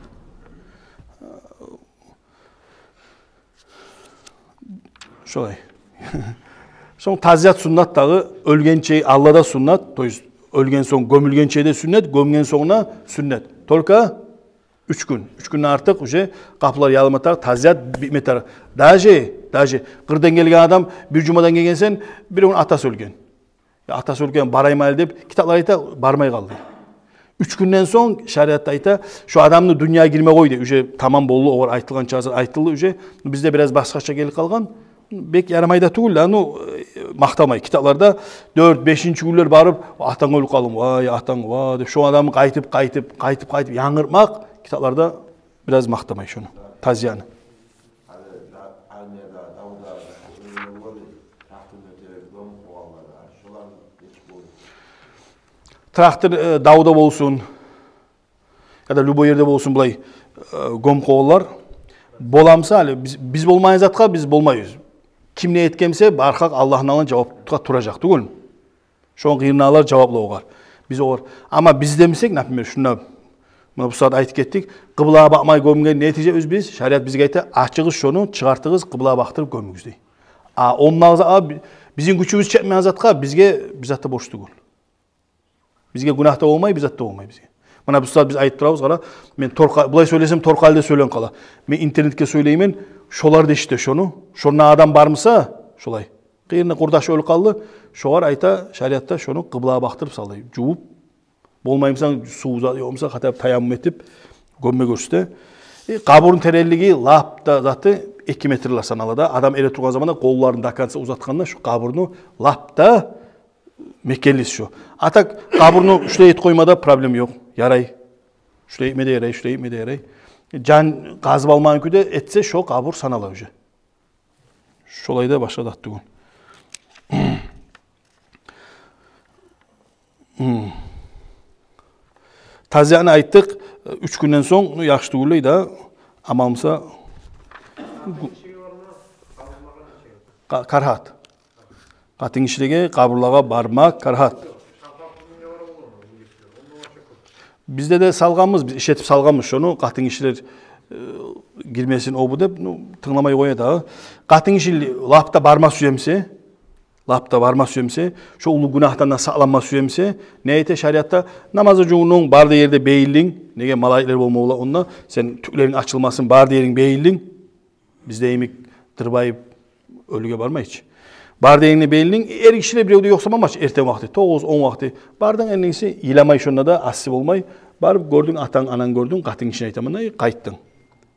Шолай. Сонг тазият суннат дагъы, оьлгенче алда да суннат, то есть оьлген сонг, гёмюлгенче де суннат, гёмген сонг да суннат. Только уьч гюн. Уьч гюнден артыкъ уже къапулар ябылма тарыкъ, тазият битме тарыкъ. Даже, даже къырдан гелген адам, бир жумадан гелген сен, биревню атасы оьлген. Я, атасы оьлген, барайым гьали деп, китаплар айта, бармай къалды. Уьч гюнден сонг шариатда айта, шо адамны дюньягъа гирме къой дей. Уже тамам болду, огъар айтылгъан чагъы айтылды уже. Бизде бираз башгъача гелип къалгъан. Бек ярамай да тюгюл да, ну, э, макътамай. Китапларда дёрт, бешинчи гюнлер барып, «Атанг оьлюп къалды, вай, атанг, вай», — деп, шо адамны къайтып, къайтып, къайтып, къайтып янгыртмакъ китапларда бираз макътамай шону, тазияны. Гьали да, армияда, давда, трактор, э, давда болсун, яда любой ерде болсун, булай, э, гёмюп къойгъанлар. Боламса, гьали биз, биз болмайгъан затгъа биз болмайбыз. Ким не этгенсе, бархакъ Аллагьны алдына жавапгъа туражакъ тюгюлмю? Шону къырыйындагъылар жаваплы огъар. Биз огъар. Амма биз демесек, например, шунда, муна бу сагьат айтып гетдик, къыблагъа бакъмай гёмген не этежекбиз биз? Шариат бизге айта, ачыгъыз шону, чыгъартыгъыз, къыблагъа бакъдырып гёмюгюз дей. А онда, а, би-, бизин гючюбюз етмейген затгъа бизге бир зат да борч тюгюл. Бизге гюнагь да болмай, бир зат да болмай бизге. Муна бу сагьат биз айтып турабыз, къара, мен Торкъа-, булай сёйлесем, Торкъалиде сёйленип къала. Мен интернетге сёйлеймен, шолар да эшите шону. Шонда адам бармыса, шолай. Къырыйында къурдашы оьлюп къалды, шогъар айта шариатда шону къыблагъа бакъдырып сал дей, жувуп. Болмаймыса, сув за-, ёкъмуса, хотя бы таяммум этип, гёмме гёрсете. Э, къабурну теренлиги лап да заты эки метрлер санала да. Адам эретургъан заманда къолларын до конца узатгъанда, шо къабурну лап да мекенлиси шо. А так, къабурну шулай этип къоймада проблема ёкъ. Ярай. Шулай этме де ярай, шулай этме де ярай. Жан къазып алмагъан кюйде этсе, шо къабур санала уже. Шолай да башгъа зат тюгюл. Гьм. Тазияны айтдыкъ, уьч гюнден сонг, ну, яхшы тюгюл дей да, амалмыса, къа-, карагьат. Къатынгишилеге къабурлагъа бармакъ карагьат. Бизде де салгъанбыз, биз ишлетип салгъанбыз шону, къатынгишилер, э, гирмесин о-бу деп, ну, тынгламай къоя дагъы. Къатынгиши лап да барма сюемсе, лап да барма сюемсе, шо уллу гюнагьдан да сакъланма сюемсе, не эте шариатда? Намазгъа жувунунг, бар да ерде бегинлинг, неге, малайиклер болма бола онда, сен тюклеринг ачылмасын, бар да еринг бегинлинг. Бизде йимик дырбайып оьлюге бармай чы. Бар да ерингни бегинлинг, эргишилер бирев де ёкъ заман бар чы, эртен вакъти, тогъуз, он вакъти. Бардынг, эндигиси йыламай шонда да, асси болмай. Барып гёрдюнг, атанг, ананг гёрдюнг, къатынгишинг, айтаман да, къайтдынг.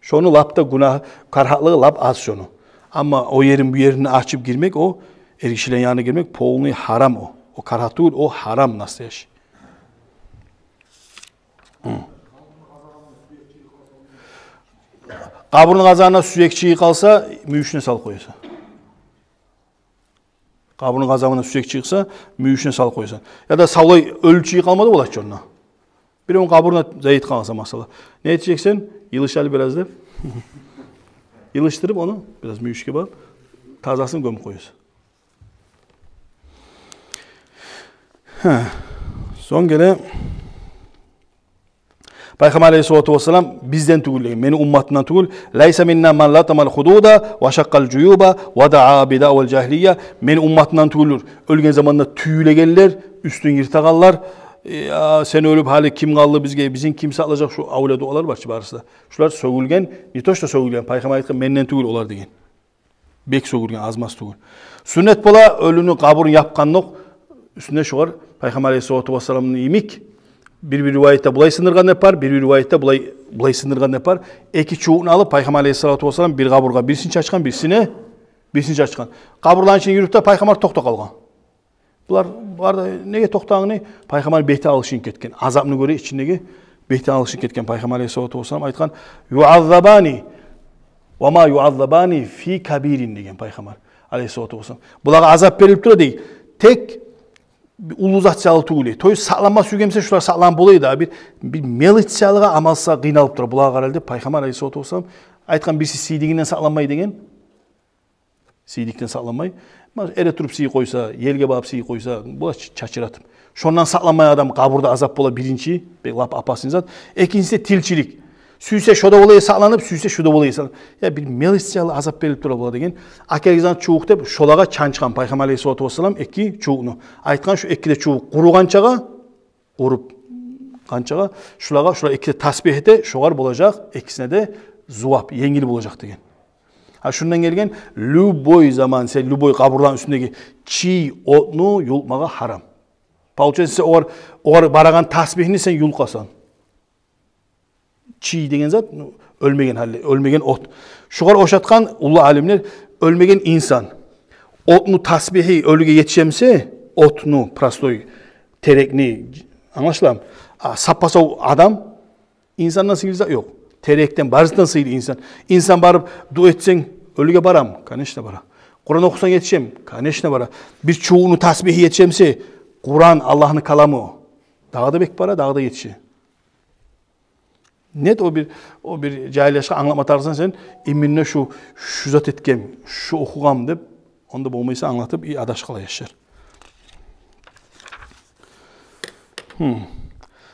Шону лап да гюнагь, карагьатлыгъы лап аз шону. Амма о ерин, бу ерин ачып гирмек, о эргишилени янына гирмек полный гьарам о. О карагьат тюгюл, о гьарам настоящий. Гьм. Къабурну къазагъына сюек чыгъып къалса, мюйюшюне салып къоясан. Къабурну къазагъына сюек чыкъса, мюйюшюне салып къоясан. Яда савлай оьлю чыгъып къалмады, болачы онда. Биревню къабуруна зат этип къалса, масала. Не этежексен? Йылышалы бираз деп. Йылышдырып ону, бираз мюйюшге барып, тазасын гёмюп къоясан. Гьа. Сонг геле Пайхаммар алейгьиссалату вассалам: «Бизден тюгюл, — деген, — мени умматымдан тюгюл. Лайса минна ман латамал худуда ва шаккал жуюба ва даа би даъвал жагьилия». Мени умматымдан тюгюлдюр оьлген заманда тюйюлегенлер, уьстюн йыртагъанлар. Я, сен оьлюп, гьали ким къалды бизге? Бизин ким сакълажакъ? Шу авлия дуалар бар чы барысы да. Шулар сёгюлген, не то что сёгюлген, Пайхаммар айтгъан: «Менден тюгюл олар», — деген. Бек сёгюлген, аз-маз тюгюл. Сюннет бола оьлюню къабурун япгъандокъ, уьстюнде шогъар Пайхаммар алейгьиссалату вассаламны йимик, бир-бир риваятда булай сындыргъан деп бар, бир-бир риваятда булай, булай сындыргъан деп бар. Эки чувукну алып, Пайхаммар алейгьиссалату вассалам бир къабургъа бирисин чачгъан, бирисине Бирисин чачгъан. Къабурланы ичине юрюп де, пайхаммар токътап къалгъан. Булар, булар да неге токътагъаны? Пайхаммар бети алышынып гетген. Азапны гёре ичиндеги бети алышынып гетген пайхаммар алейгьиссалату вассалам айтгъан: «Юаззабани, ва ма юаззабани фи кабирин», — деген пайхаммар алейгьиссалату вассалам. Булагъа азап берилип тура дей. Тек уллу зат саялы тюгюл. То есть сакъланма сюйгенсе, шулар сакъланып бола эди, а бир, бир мелочь саялыгъа амалсыз къыйналып тура. Булагъа къара деп пайхаммар алейгьиссалату вассалам айтгъан, бириси сийдигинден сакъланмай деген. Сийдикден сакъланмай. Ма, эретуруп сийип къойса, елге багъып сийип къойса, бола ч-, чачыратып. Шондан сакъланмай адам, къабурда азап бола, биринчи, бек лап опасный зат. Экинчиси, тилчилик. Сюйсе шо да бола сакъланып, сюйсе шу да бола сакъланып. Я бир мелочь саялы азап берилип тура булагъа деген. Акелгизан чубукъ деп, шолагъа чанчгъан пайхаммар алейгьиссалату вассалам эки чубукъну. Айтгъан, шу эки де чубукъ къуругъанчагъа, къуруп къанчагъа, шулагъа, шулагъа эки де тасбигь эте, шогъар болажакъ, экисине де зувап, енгил болажакъ деген. А шундан гелген, любой заман сен любой къабурланы уьстюндеги чий отну юлкъмагъа гьарам. Получается, сен огъар, огъар барагъан тасбигьни сен юлкъасан. Чий деген зат, ну, оьлмеген гьали, оьлмеген от. Шогъар ошатгъан уллу алимлер, оьлмеген инсан отну тасбигьи оьлюге етишемсе, отну, простой терекни, англашыламы? А саппа-сав адам, инсандан сыйлы зат ёкъ. Терекден, барысындан сыйлы инсан. Инсан барып дуа этсенг, оьлюге барамы? Конечно, бара. Къуран охусанг, етишеми? Конечно, бара. Бир чубукъну тасбигьи етишемсе, Къуран, Аллагьны каламы, дагъы да бек бара, дагъы да етише. Нет, о бир, о бир жагьил яшгъа англатма тарыкъсан сен, именно шу, шу зат этгем, шу охугъам деп, онда болмайса англатып, и адашып къала яшлар. Гьм.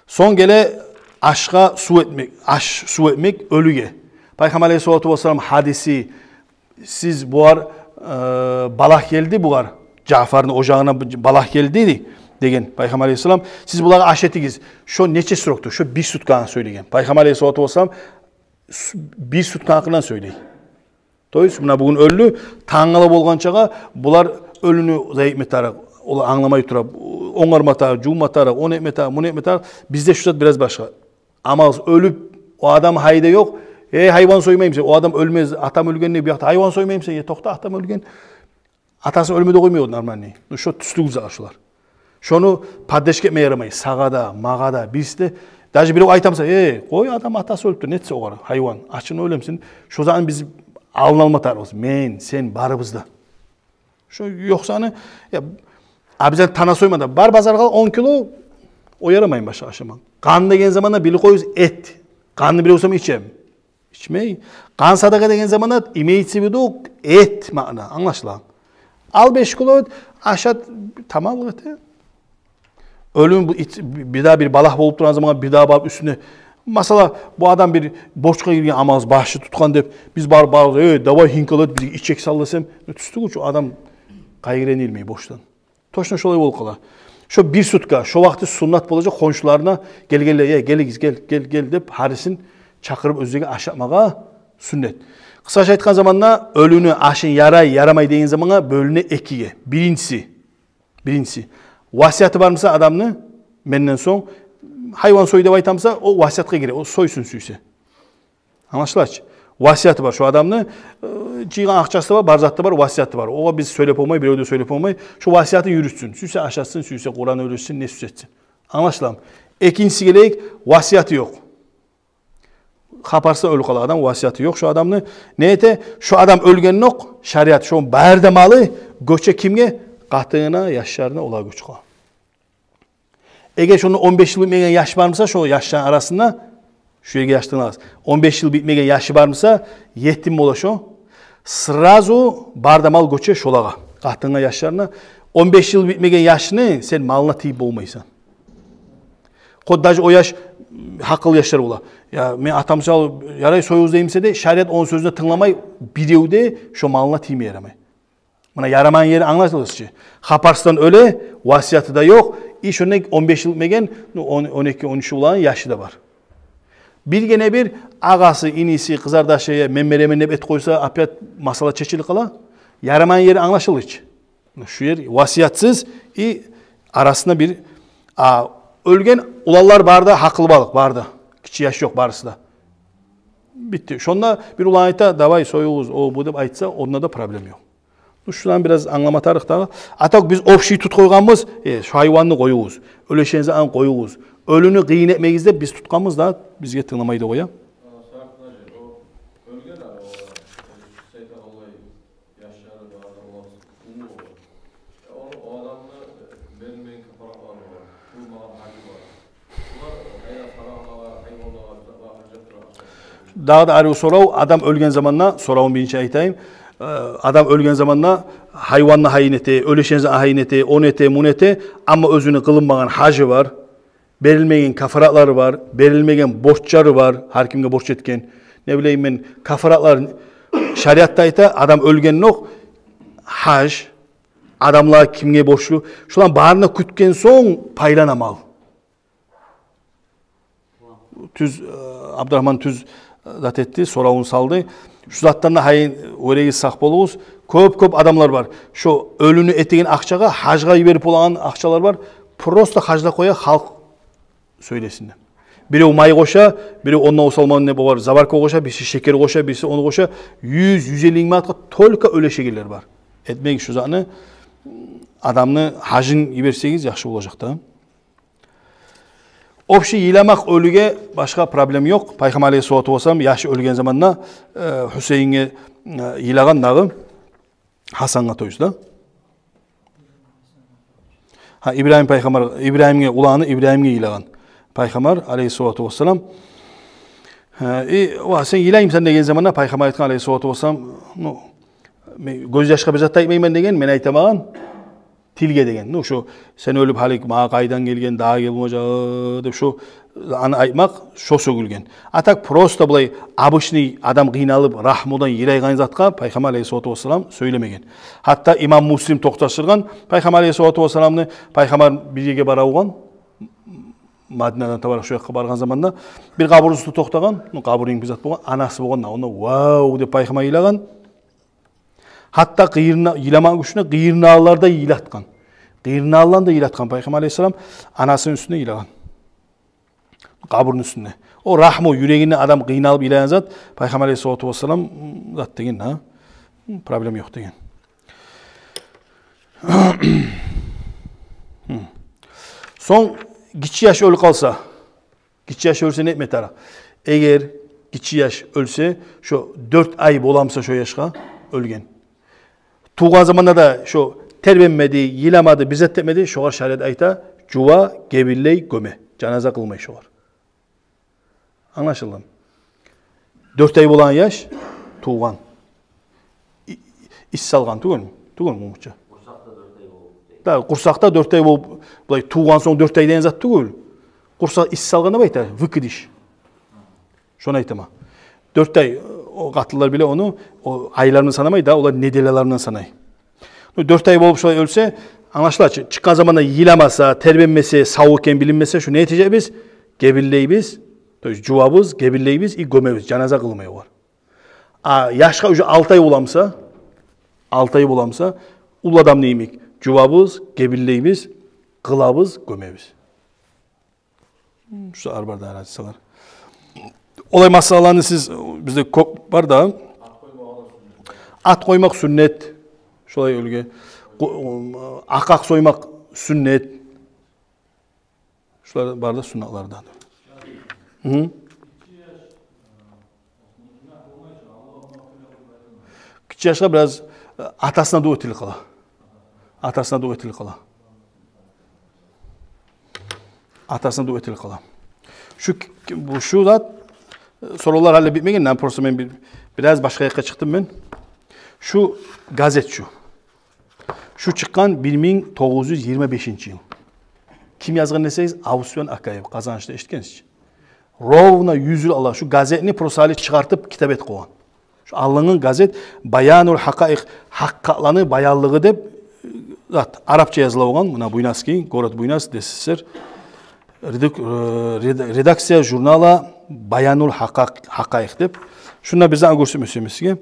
Сонг геле ашгъа сув этмек, аш, сув этмек оьлюге. Пайхаммар алейгьиссалату вассалам гьадиси, сиз бугъар, э, балагь гелди бугъар, Жаъфарны ожагъына б-, балагь гелди деген пайхаммар алейгьиссалам, сиз булагъа аш этигиз. Шо нече срокду? Шо бир сутканы сёйлеген. Пайхаммар алейгьиссалату вассалам с-, бир сутканы гьакъындан сёйлей. То есть, муна бугюн оьлдю, тангала болгъанчагъа булар оьлюню зайып этме тарыкъ, олар англамай тура, онгарма тарыкъ, жувма тарыкъ, ону этме тарыкъ, муну этме тарыкъ. Бизде шу зат бираз башгъа. Амалсыз оьлюп, о адам гьайда ёкъ. «Эй, гьайван соймаймысан?» О адам оьлмез, атам оьлгенде, бу якъда: «Гьайван соймаймысан?» «Э, токъта, атам оьлген». Атасы оьлмеди, къоймай о нормальный. Ну, шо тюзлюк зат шулар. Шону поддержка этме ярамай. Сагъа да, магъа да, бириси де. Даже бирев айтамса: «Э, къой, адам атасы оьлюп тур, нетсе огъар, гьайван, ачындан оьлемисен?» Шо затны биз алдын алма тарыкъбыз. Мен, сен, барыбыз да. Шо ёкъсаны, я, обязательно тана сойма да. Бар базаргъа, он кило, о ярамаймы башгъа ашама. Къан деген заманда билип къоюгъуз, эт. Къанны бирев сама ичеми? Ичмей. Къан садагъа деген заманда имеется в виду эт маъна, англашыла. Ал беш кило эт, ашат, тамамлыкъ эте. Оьлюм бу ит, бирдагъы бир балагь болуп турагъан заманда бирдагъы барып уьстюне. Масала, бу адам бир борчгъа гирген, амалсыз башы тутгъан деп, биз барып, барып: «Эй, давай, хинкал эт, бизге ичек сал», — десем, тюз тюгюл чю, адам къайгъыра эди илмей борчдан. Точно шолай болуп къала. Шо бир сутка, шо вакъти суннат болажакъ хоншуларына: «Гелгенлер, э, гелигиз, гел, гел, гел», — деп, гьарисин чакъырып оьзлеге ашатмагъа суннат. Къысгъача айтгъан заманда, оьлюню ашын ярай, ярамай деген заманда бёлюне экиге. Биринчиси, биринчиси, васияты бармыса адамны, менден сонг гьайван сой деп айтамыса, о васиятгъа гире, о сойсун сюйсе. Англашыла чы? Васияты бар шо адамны, э, жыйгъан акъчасы да бар, бар заты да бар, васияты бар. Огъар биз сёйлеп болмай, бирев де сёйлеп болмай. Шо васияты юрютсюн. Сюйсе ашатсын, сюйсе Къуран уьйретсин, не сюйсе этсин. Англашыламы? Экинчиси гелейик, васияты ёкъ. Хабарсыздан оьлюп къала адам, васияты ёкъ шо адамны. Не эте? Шо адам оьлгендокъ, шариат, шону бары да малы гёче кимге? Къатынына, яшларына, олагъа гёчюп къала. Эгер шонда он беш йыл битмеген яш бармыса, шо яшланы арасында, шу ерге яш тынглагъыз, он беш йыл битмеген яшы бармыса, етим бола шо, сразу бары да мал гёче шолагъа, къатынына, яшларына. Он беш йыл битмеген яшны сен малына тийип болмайсан. Хоть даже о яш, гьакъыллы яшлар бола. Я, мен атам сал, ярай, союгъуз деймисе де, шариат ону сёзюне тынгламай, бирев де шо малына тийме ярамай. Муна ярамайгъан ери англашылды чы. Хабарсыздан оьле, васияты да ёкъ. И шондан он беш йыл битмеген, ну, он, он эки, он уьч йыл болгъан яшы да бар. Бир гене бир агъасы, иниси, къызардашы, я, мен беремен деп этип къойса, опять масъала чечилип къала. Ярамайгъан ери англашылды чы. Шу ер васиятсыз, и арасында бир, а, оьлген уланлар бары да, гьакъылбалыкъ бары да. Гиччи яш ёкъ барысы да. Битди. Шонда бир улан айта: «Давай, союгъуз, о, бу», — деп айтса, онда да проблема ёкъ. Шуланы бираз англама тарыкъ дагъы. А так биз общий тутуп къойгъанбыз, э, шу гьайванны къоюгъуз, оьлешеген затны къоюгъуз, оьлюню къыйын этмегиз деп биз тутгъанбыз да, бизге тынгламай да къоя. Оьлген адам, о, сайтагъанлай яшлары бар, уллу бар. Э, о, о адамны, э, бермеген кафаратлары бар, къылмагъан гьажы бар. Булар, э, гьайра сарагъалагъа, гьайванлагъа, бизге гьажат турагъан. Дагъы да арив сорав, адам оьлген заманда, соравун биринчи айтайым. Э, адам оьлген заманда гьайванны гьайын эте, оьлешеген затны гьайын эте, ону эте, муну эте, амма оьзюню къылынмагъан гьажы бар, берилмеген кафаратлары бар, берилмеген борчлары бар, гьар кимге борч этген. Не билейим мен, кафаратлар шариатда айта, адам оьлгендокъ гьаж, адамлар кимге борчлу, шуланы барын да кютген сонг пайлана мал. Тюз, э, Абдурагьман тюз, э, зат этди, соравун салды. Шу затдан да гьайын, оьрегиз сакъ болугъуз. Кёп-кёп адамлар бар. Шу оьлюню этеген акъчагъа, гьажгъа йиберип болагъан акъчалар бар. Просто харжлап къоя, халкъ сёйлесин деп. Бирев май къоша, бирев онда осалман не болар, заварка къоша, бириси шекер къоша, бириси ону къоша. Юз, юз элли минг манатгъа только оьлешегенлер бар. Этмегиз шу затны, адамны гьажын йиберсегиз, яхшы болажакъ да. Общий йыламакъ оьлюге башгъа проблем ёкъ. Пайхаммар алейгьиссалату вассалам яшы оьлген заманда, э, Гьусейинге, э, йылагъан дагъы, Гьасангъа, то есть, да. Гьа, Ибрагьим пайхаммар, Ибрагьимге, уланы Ибрагьимге йылагъан Пайхаммар алейгьиссалату вассалам. Э, и, ва сен йылаймысан деген заманда Пайхаммар айтгъан алейгьиссалату вассалам, ну, мен гёзьяшгъа бир зат да айтмайман деген, мен айтамагъан, тилге деген. Ну, шу сен оьлюп, гьалик магъа къайдан гелген, дагъы гелмежек деп, шу аны айтмакъ, шо сёгюлген. А так просто булай обычный адам къыйналып, рагьмудан йырайгъан затгъа Пайхаммар алейгьиссалату вассалам сёйлемеген. Гьатта имам Муслим токъташдыргъан Пайхаммар алейгьиссалату вассаламны, Пайхаммар бир ерге бара болгъан, Мадинадан таба шу якъгъа баргъан заманда бир къабурну уьстюнде токътагъан, ну, къабурну бир зат болгъан, анасы болгъан да, онда, «Вау!» деп Пайхаммар йылагъан. Гьатта къыйырына, йылама гючюне къыйырындагъылар да йылатгъан. Къыйырындагъылар да йылатгъан Пайхаммар алейгьиссалам анасыны уьстюнде йылагъан. Къабурну уьстюнде. О рагьму, юрегинде адам къыйналып йылагъан зат, Пайхаммар алейгьиссалату вассалам, м, зат деген, гьа? М, проблема ёкъ деген. Сонг гиччи яш оьлюп къалса, гиччи яш оьлсе не этме тарыкъ? Эгер гиччи яш оьлсе, шо дёрт ай боламса шо яшгъа оьлген, тувгъан заманда да шо тербенмеди, йыламады, бир зат этмеди, шогъар шариат айта, жува, гебинлей, гёме. Жаназа къылмай шогъар. Англашылдымы? Дёрт ай болагъан яш тувгъан. И-, ис салгъан тюгюлмю? Тюгюлмю, мунча? Да, къурсакъда дёрт ай болуп, булай тувгъан сонг дёрт ай деген зат тюгюл. Къурсакъ ис салгъан деп айта, выкидыш. Шону айтаман. Дёрт ай, о къатынлар биле ону, о айлардан санамай да, олар неделялардан санай. Ну, дёрт ай болуп шолай оьлсе, англашыла чы, чыкъгъан заманда йыламаса, тербенмесе, сав экен билинмесе, шу не этежекбиз? Гебинлейбиз, то есть жувабыз, гебинлейбиз и гёмебиз, жаназа къылмай огъар. А яшгъа уже алты ай боламса, алты ай боламса, уллу адам йимик, жувабыз, гебинлейбиз, къылабыз, гёмебиз. Шу арбарда разницалар. Олай масъалаланы сиз, бизде кёп бар да. Ат къоймакъ сюннет. Шолай оьлюге. Къу-, акъ акъ соймакъ сюннет. Шулар бар да сюннатлардан. Гьы? Гиччи яшгъа бираз, э, атасына дуа этилип къала. Атасына дуа этилип къала. Атасына дуа этилип къала. Шу, бу, шу зат, э, соравлар гьали битмеген, мен просто мен бир, бираз башгъа якъгъа чыкъдым мен. Шу газет шу. Шу чыкъгъан бир минг тогъуз юз йигирма бешинчи йыл. Ким язгъан десегиз, Абусупиян Акаев, Къазанышда, эшитгенсиз чи. Ровно юз йыл алда шу газетни просто гьали чыгъартып китап этип къойгъан. Шу алынгъан газет Баянул Гьакъаикъ, гьакъыкъатланы баянлыгъы деп, зат, арапча языла болгъан, муна Буйнакский, город Буйнакск, Д С С Р. Редак-, э, ред-, редакция журнала Баянул Гьакъакъ-, Гьакъаикъ деп. Шунда бизге гёрсетме сюемен сизге.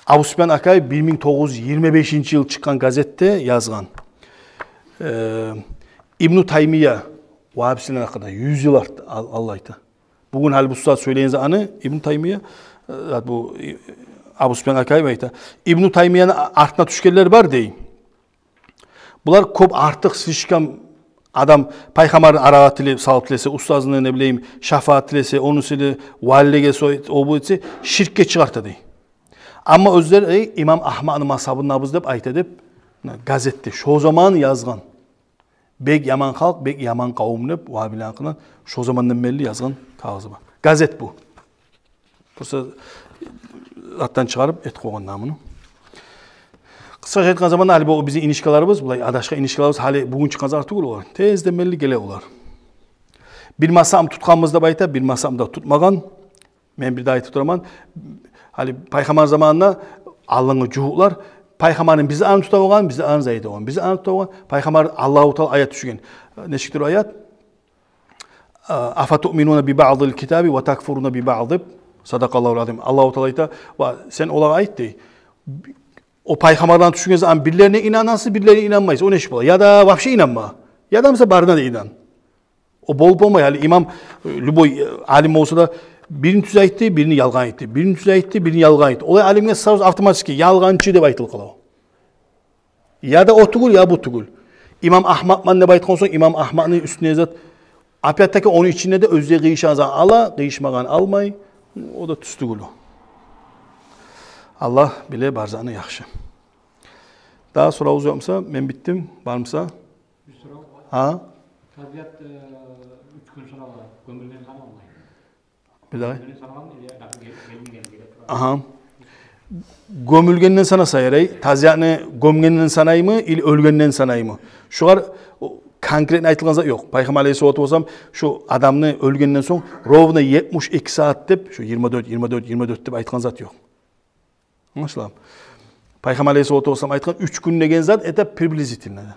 Абусупиян Акаев бир минг тогъуз юз йигирма бешинчи йыл чыкъгъан газетде язгъан. Э, Ибну Таймия, вагьабистлер гьакъында юз йыл арт-, ал-, алда айта. Бугюн гьали бу сагьат сёйлейгенде аны Ибну Таймия, э, бу, э, Абу Суфьян Акаи айта. Ибну Таймияны артына тюшгенлер бар дей. Булар кёп артыкъ, слишком адам пайхаммарны арагъа тилеп, салып тилесе, устазына, не билейим, шафаат тилесе, ону сили валилеге сой, о бу этсе, ширкге чыгъарта дей. Амма оьзлер, эй, имам Агьмадны мазгьабындабыз деп айта деп, мына газетде. Шо заман язгъан. Бек яман халкъ, бек яман къавум деп, вагьабилени гьакъындан шо замандан берли язгъан кагъызы бар. Газет бу. Просто атдан чыгъарып этип къойгъан намуну. Къысгъача айтгъан заманда, гьали бу бизин инишкаларыбыз, булай адашгъан инишкаларыбыз, гьали бугюн чыкъгъан зат тюгюл олар. Тезден берли геле олар. Бир мазгьабны тутгъанбыз деп айта, бир мазгьабны да тутмагъан. Мен бир де айтып тураман. Гьали пайхаммар заманында алдынгъы жугьутлар пайхаммарны бир затны тута болгъан, бир затны зат эте болгъан, бир затны тута болгъан. Пайхаммар, Аллагьу Таала аят тюшген. Нечикдир аят? «Афатуъминуна би баъдил китаби ва такфуруна би баъд» деп. Садакъаллагьул азим. Аллагьу Таала айта, ва сен олагъа айт дей. О пайхаммарланы тюшюрген заман бирлерине инанасыз, бирлерине инанмайсыз. О не иш бола? Я да вообще инанма. Я да, мисал, барына да инан. О болуп болмай. Гьали имам, э, любой, э, алим болса да, бирин тюз айтды, бирин ялгъан айтды. Бирин тюз айтды, бирин ялгъан айтды. Олай алимге сразу автоматически ялгъанчы деп айтылып къала. Я да о тюгюл, я бу тюгюл. Имам Агьмадман деп айтгъан сонг, имам Агьмадны уьстюне зат. Опять-таки ону ичинде де оьзю къыйышагъан зат ала, къыйышмагъан алмай. О да тюз тюгюл о. Аллагь биле бар затны яхшы. Дагъы соравугъуз ёкъмуса, мен битдим, бармыса? Бир сорав бар. Гьа? Тазият, э, уьч гюн санала, гёмюлген заманлай. Бир дагъы. Гёмюлген саналамы, или дагъы гел-, гелмеген геле тура? Агьа. Гёмюлгенден санаса ярай, тазиятны гёмгенден санаймы, или оьлгенден санаймы? Шугъар, о, конкретно айтылгъан зат ёкъ. Пайхаммар алейгьиссалату вассалам шу адамны оьлгенден сонг ровно етмиш эки сагьат деп, шу йигирма дёрт, йигирма дёрт, йигирма дёрт деп айтгъан зат ёкъ. Англашыламы? Пайхаммар алейгьиссалату вассалам айтгъан, уьч гюн деген зат, это приблизительно.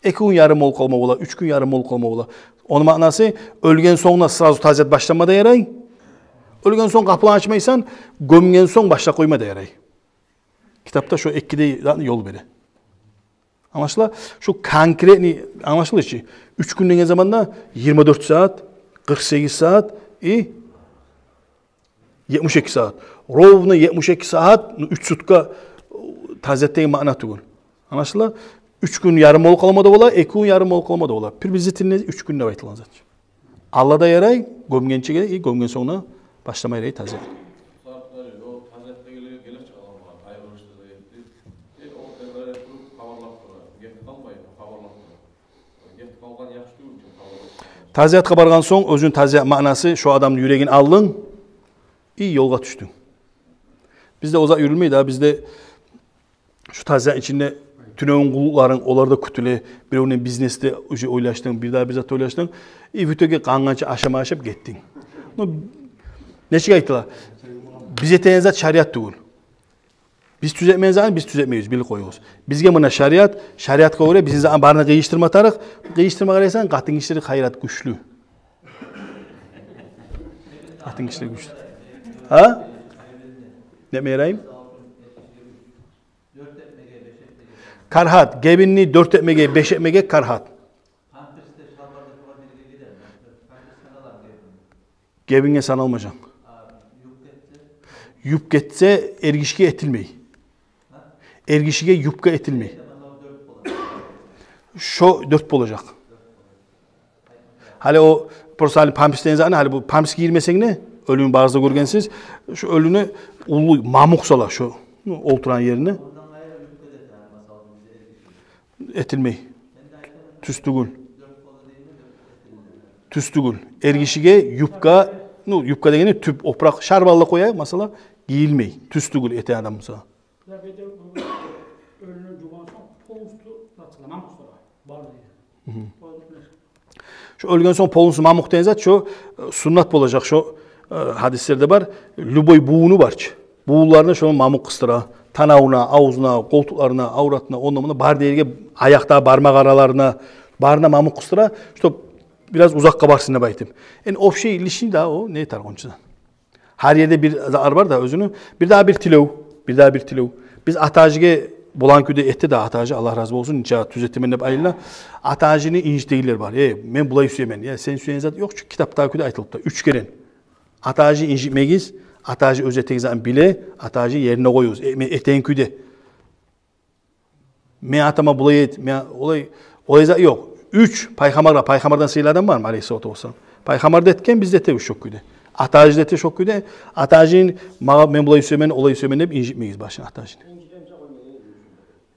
Эки гюн ярым болуп къалма бола, уьч гюн ярым болуп къалма бола. Ону маънасы, оьлген сонг да сразу тазият башлама да ярай. Оьлген сонг къапуланы ачмайсан, гёмген сонг башлап къойма да ярай. Китапда шо эки де затны ёл бере. Англашыла? Шо конкретный, англашыла чы. Уьч гюн деген заманда йигирма дёрт сагьат, къыркъ сегиз сагьат и етмиш эки сагьат. Ровно етмиш эки сагьат, ну, уьч сутка, э, тазият деген маъна тюгюл. Англашыла? Уьч гюн ярым болуп къалма да бола, эки гюн ярым болуп къалма да бола. Приблизительно уьч гюн деп айтылгъан зат. Алда да ярай, гёмгенчеге, и гёмген сонг да башлама ярай тазият. Тазиятгъа баргъан сонг, оьзюнг тазиятгъа баргъан сонг, оьзюнг тазият маънасы, шо адамны юрегин алдынг, и ёлгъа тюшдюнг. Бизде о зат юрюлмей дагъы, бизде шу тазият ичинде тюневюн къуллукъларынг, олар да кютюле, биревню бизнесде уже ойлашдынг, бир дагъы бир зат ойлашдынг. И в итоге къангъанча ашама ашап гетдинг. Ну, нечик айтыла? Биз этеген зат шариат тюгюл. Биз тюзетмеген затны биз тюзетмейбиз, билип къоюгъуз. Бизге муна шариат, шариатгъа гёре бизин затны барын къыйышдырма тарыкъ, къыйышдырма къарайсан, къатын гишилер хайрат гючлю. Къатын гишилер гючлю. Гьа? Не этме ярайым? Карагьат, гебинни дёрт этмеге, беш этмеге карагьат. Гебинге саналмажакъ. Юбка этсе, эргишиге этилмей. Эргишиге юбка этилмей. Шо дёрт болажакъ. Гьали о, просто гьали памперс деген затны, гьали бу памперс гийирмесенг де, оьлюню барыгъыз да гёргенсиз, шо оьлюню уллу мамукъ сала шо, ну, олтурагъан ерине. Этилмей. Тюз тюгюл. Тюз тюгюл. Эргишиге юбка, ну, юбка дегени тюп, опуракъ, шарбалы къоя, масала, гийилмей. Тюз тюгюл эте адам буса. Бу ерде бу оьлюню жувгъан сонг полностью зат сала, мамукъ сала. Бар деген. Мгм. Полностью. Шо оьлген сонг полностью мамукъ деген зат, шо, э, суннат болажакъ, шо, э, гьадислерде бар. Любой бувуну бар чы. Бувунларына шону мамукъ къыстыра. Танавуна, авзуна, къолтукъларына, авратына, онда-мунда бар дерге, аякъда бармакъ араларына, барына мамукъ къыстыра, чтоб бираз узакъгъа барсын деп айтып. Энни общий лишний да о, не этер онча да. Гьар ерде бир зат бар да оьзюню. Бир дагъы бир тилев, бир дагъы бир тилев. Биз Атагьажиге болагъан кюйде этди да, Атагьажи, Аллагь рази болсун, нече тюзетемен деп айылына. Атагьажини инжитегенлер бар. Э, мен булай сюемен. Я, сен сюеген зат ёкъ чу, китапдагъы кюйде айтылыпты. Уьч керен. Атагьажини инжитмегиз, Ата-ажи оьзю этеген затын биле, ата-ажи ерине къоюгъуз. Э, мен этеген кюйде. Мен атама булай эт, мен олай, олай зат ёкъ. Уьч, пайхаммаргъа, пайхаммардан сыйлы адам бармы, алейгьиссалату вассалам? Пайхаммар да этген, биз де этебиз шо кюйде. Ата-ажи де эте шо кюйде. Ата-ажини, магъа, мен булай сюемен, олай сюемен деп инжитмегиз башын ата-ажини.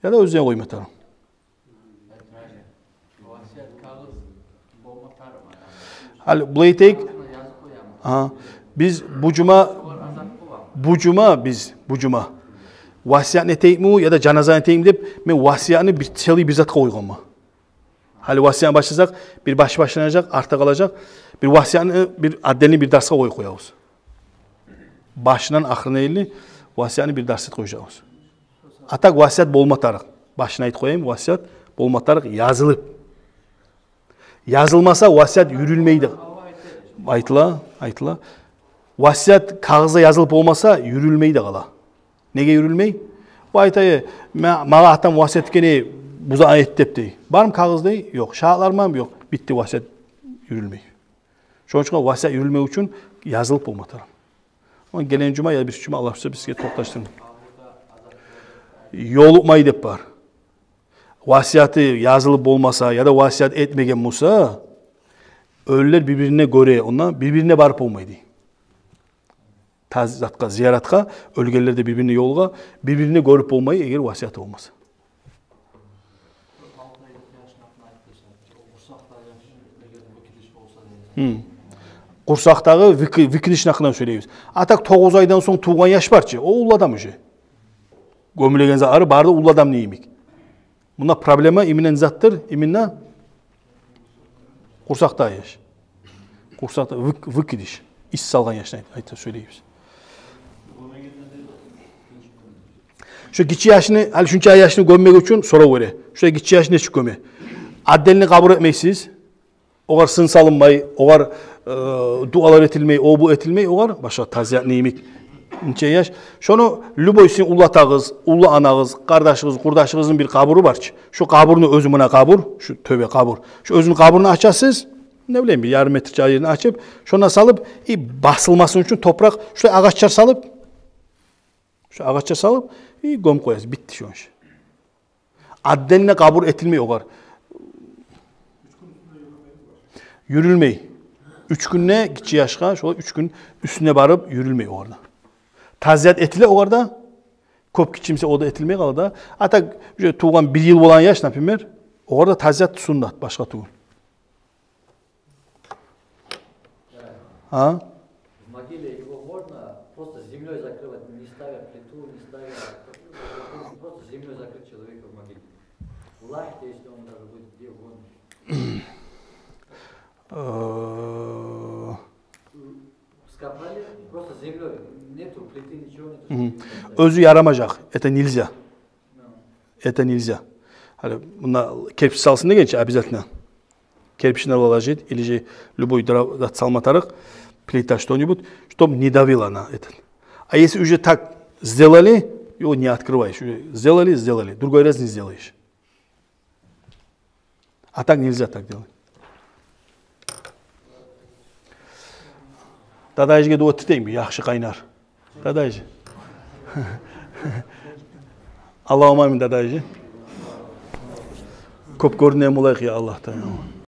Я да оьзюне къойма тарыкъ. Гьали булай этейик. Гьа, биз бу жума, бу жума биз, бу жума васиятны этейикми я да жаназаны этейикми деп, мен васиятны бир целый бир затгъа къойгъанман. Гьали васиятны башласакъ, бир баш башланажакъ, артда къалажакъ. Бир васиятны бир отдельный бир дарсгъа къоюп къоябыз. Башындан ахырына ерли васиятны бир дарс этип къояжакъбыз. А так васият болма тарыкъ. Башын айтып къояйым, васият болма тарыкъ язылып. Язылмаса, васият юрюлмейди. Айтыла, айтыла. Васият кагъызда язылып болмаса, юрюлмейди къала. Неге юрюлмей? Бу айта: «Э, ма-, магъа атам васият этген, бу затны эт», — деп дей. Бармы кагъыз дей? Ёкъ. Шагьатлар бармы? Ёкъ. Битди, васият юрюлмей. Шону учун васият юрюлмек учун язылып болма тарыкъ. Ону гелеген жума я биринчи жума Аллагь сюйсе бизге токъташдырсын. Ёлукъмай деп бар. Васияты язылып болмаса, я да васият этмеген буса, оьлюлер бир-бирине гёре, онда бир-бирине барып болмай дей. Таз затгъа, зияратгъа, оьлгенлер де бир-бирине ёлугъа, бир-бирине гёрюп болмай, эгер васияты болмаса. Гьм. Къурсакъдагъы выки-, выкидышны гьакъындан сёйлейбиз. А так тогъуз айдан сонг тувгъан яш бар чы, о уллу адам уже. Гёмюлеген затлары бары да уллу адам йимик. Мунда проблема именно не затдыр? Именно къурсакъдагъы яш. Къурсакъда вык-, выкидыш. Ис салгъан яшны айт-, айта сёйлейбиз. Шо гиччи яшны, гьали шунча яшны гёммек учун сорав гёре. Шо гиччи яшны нечик гёме? Отдельный къабур этмейсиз. Огъар сын салынмай, огъар, э, дуалар этилмей, о бу этилмей, огъар башгъа тазиятны йимик. Нече яш? Шону любой сизин уллу атагъыз, уллу анагъыз, къардашыгъыз, къурдашыгъызны бир къабуру бар чы. Шо къабурну оьзю, муна къабур, шо тёбе къабур. Шо оьзюню къабуруну ачасыз, не билейим, бир ярым метрче ерни ачып, шонда салып, и басылмасын учун топуракъ, шолай агъачлар салып, шо агъачлар салып, и гёмюп къоясыз, битди шону иши. Отдельно къабур этилмей огъар. Юрюлмей. Уьч гюнде гиччи яшгъа, шолай уьч гюн уьстюне барып юрюлмей огъар да. Тазият этиле огъар да. Кёп гиччи буса, о да этилмей къала да. А так, уже тувгъан бир йыл болгъан яш, например, огъар да тазият суннат, башгъа тюгюл. А? В могиле его можно просто землёй закрывать, не ставя плиту, не ставя, просто землёй закрыть человека в могиле. Власть, если он даже будет, где угодно. Э, Скопали, просто землёй, нету плиты, ничего нету, чтобы землёй закрыть. Оьзю ярамажакъ, это нельзя. Ну. Это нельзя. Гьали мунда керпич салсын дегенче, обязательно. Керпични положить или же любой дра-, зат салма тарыкъ, плита, что-нибудь, чтоб не давила на этот. А если уже так сделали, его не открываешь. Уже сделали, сделали. Другой раз не сделаешь. А так нельзя так делать. Дадагьажиге дуа этейим, яхшы къайнар. Дадагьажи. Аллагьумма амин, дадагьажи. Кёп гёрюнеген болайыкъ, я Аллагь Таала.